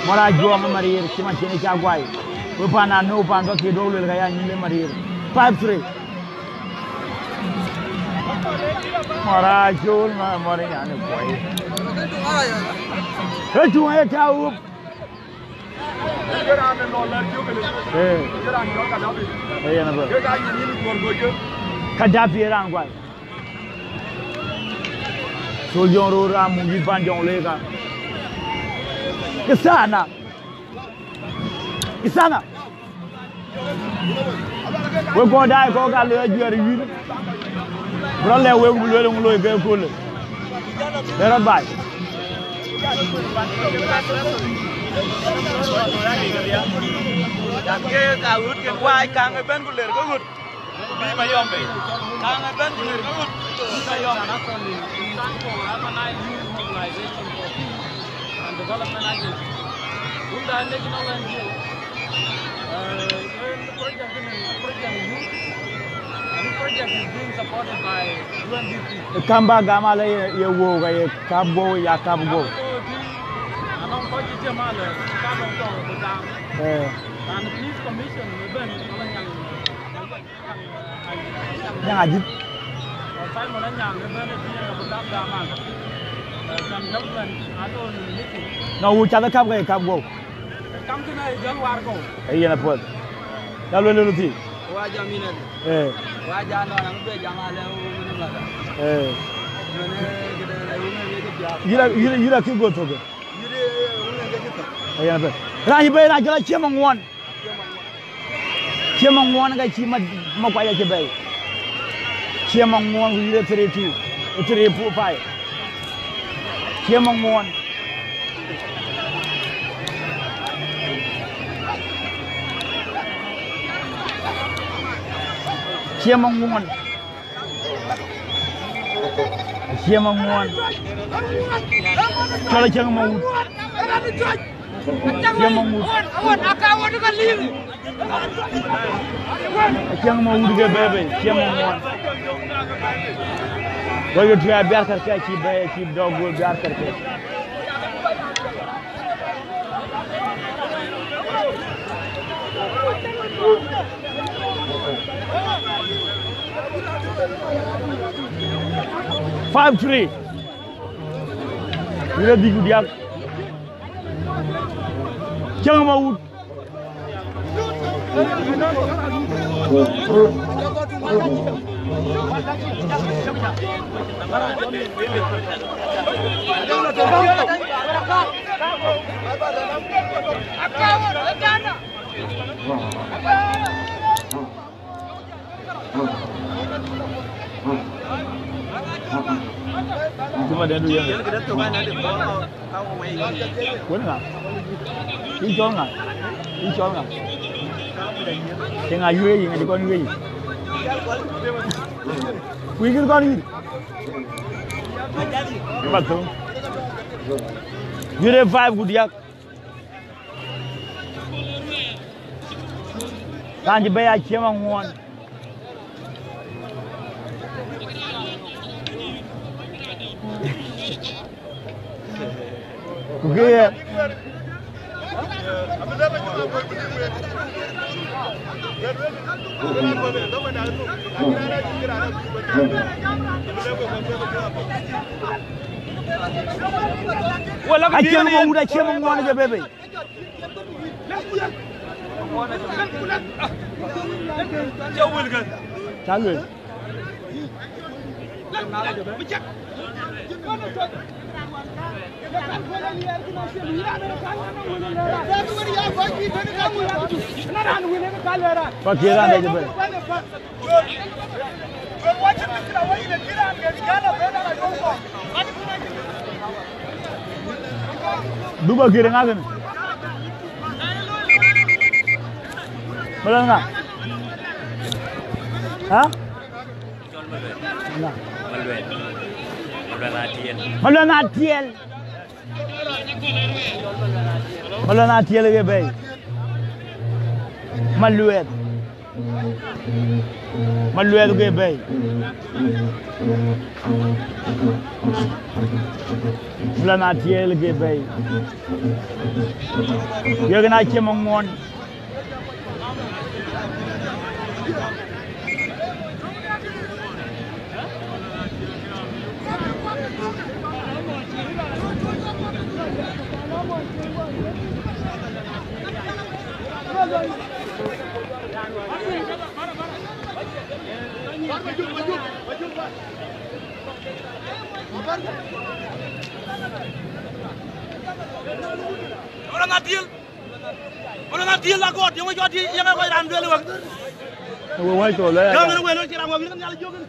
Mɔr Ajuɔŋ ë Mariir, cï man cïn ë ca guai. We pan anu pan bä kï duɔ̈k luel ka ya nyïn ë Mariir. Five three. Mɔr Ajuɔŋ ma mɔr ë nyan ë kuai. Ë tuŋ ë ta wup. Ee. Ee, yen abä. Kadapi ë raan guai. Thol jɔŋ röör aa muk yït pan jɔŋ lëëka. Kisana. Kisana. Wek kɔc daai kɔ̈k ka loi ajuɛɛr ë wïïr. Bï rɔt lɛ̈k wek bï lueel ŋö loi ke köölë. Bï rɔt baai. Dak ke ka ɣöt ken waai kaŋ ëbɛ̈n ku ler ke ɣöt. Bï Mayɔm bei. Kaŋ ëbɛ̈n ku ler ke ɣöt. Bï Mayɔm bei. And Development Agency. Wunda National N G O. Uh, project ini, project youth. And this project is being supported by U N D P. Kamba gama le ye, ye wo ga ye kap go ya kap go. Anong ko ji jama le, ka dong to go da. Eh. And Peace Commission, ni ben, ni ben yang. Nyaŋ ajïth. Nɔn wun cath ë kap ke kap guɔ̈u. Ee yen apuɔth. Ya luel luel thii. Ee. Ee. Yïn a, yïn a, yïn a kï guɔ̈u thök. Ee yen apuɔth. Raan cï bɛ̈i raan cï la cïëm aŋuɔn. Cïëm aŋuɔn ka cï ma, ma kuac acï bɛ̈i. Cïëm aŋuɔn ku yïn ë three two, ë three four five. Cïëm aŋuɔn. Cïëm aŋuɔn. Cïëm aŋuɔn. Cɔl Acäŋ Mawut. Cïëm Mawut. Acäŋ Mawut ke bɛ̈ɛ̈i bei, Cïëm aŋuɔn. Wek tuɛɛr biaar kärkë acï bɛ̈ɛ̈i, acï dɔ̈k gööl biaar kärkë. Five three. Wïïr adhïc ku diäk. Cäŋ Mawut. Cï madɛn du yen. Wën ŋa? Yï cɔl ŋa? Yï cɔl ŋa? Ke ŋa yuëë yic, ŋa cï kɔn yuëë yic? Ku yï kën kɔn yïn. Ë ba thöŋ. Yuëë five ku diäk. Raan cï bɛ̈i aciem aŋuɔɔn. Ku ke ye. Aciem aŋuɔɔn, aciem aŋuɔɔn ke bebe. Ca luel. Pa kï raan de jëbël. Duba kiri ŋa kini? Malon ŋa? Ha? Malon. Malon Atiel. Malon Atiel ke bɛ̈i. Malueth. Malueth ke bɛ̈i. Malon Atiel ke bɛ̈i. Yek na ciem aŋuɔɔn. Ora na tiel. Ora na tiel la god, yong jot yong ko ran bel wek. We wai to le. Ka ngene we lo kira wa ngene nyal jogen.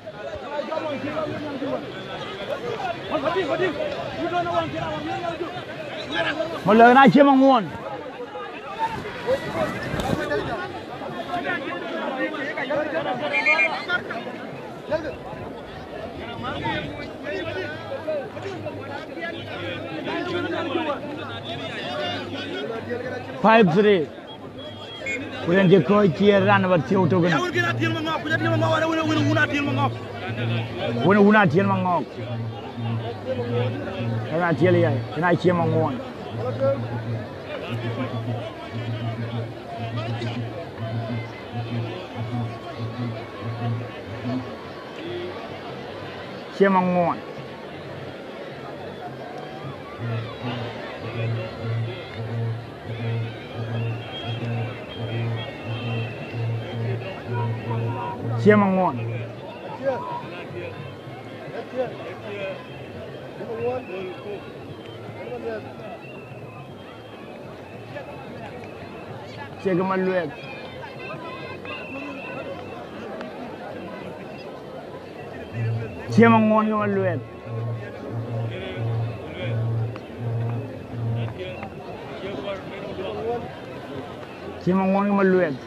Malon aciem aŋuɔɔn. Five three. Ku yen cï kɔc ciëër raan ë bä thiëu tök. Ya wën kën Atiel Maŋɔɔk, ku jɔ Atiel Maŋɔɔk, wën, wën, wën wun Atiel Maŋɔɔk. Wën wun Atiel Maŋɔɔk. Yen Atiel yai, yen Aciem aŋuɔɔn. Ciem aŋuɔɔn. Ciem aŋuɔɔn. Cï ke Malueth. Ciem aŋuɔɔn ke Malueth. Ciem aŋuɔɔn ke Malueth.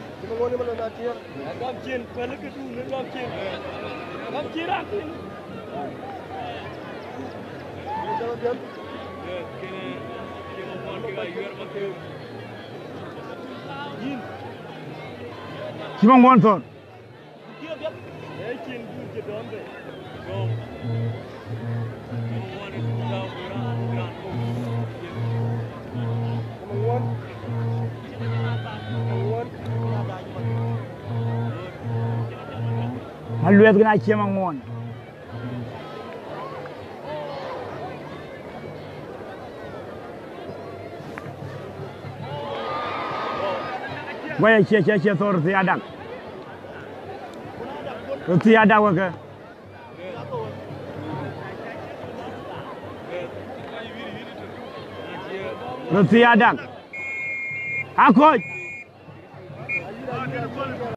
Cï maŋuɔɔn thɔ̈r. Malueth kën Aciem aŋuɔɔn. Guɔ̈c acie, cie, cie thɔ̈r thï adak. Röt thiëc adak wekë. Röt thiëc adak. Akɔc.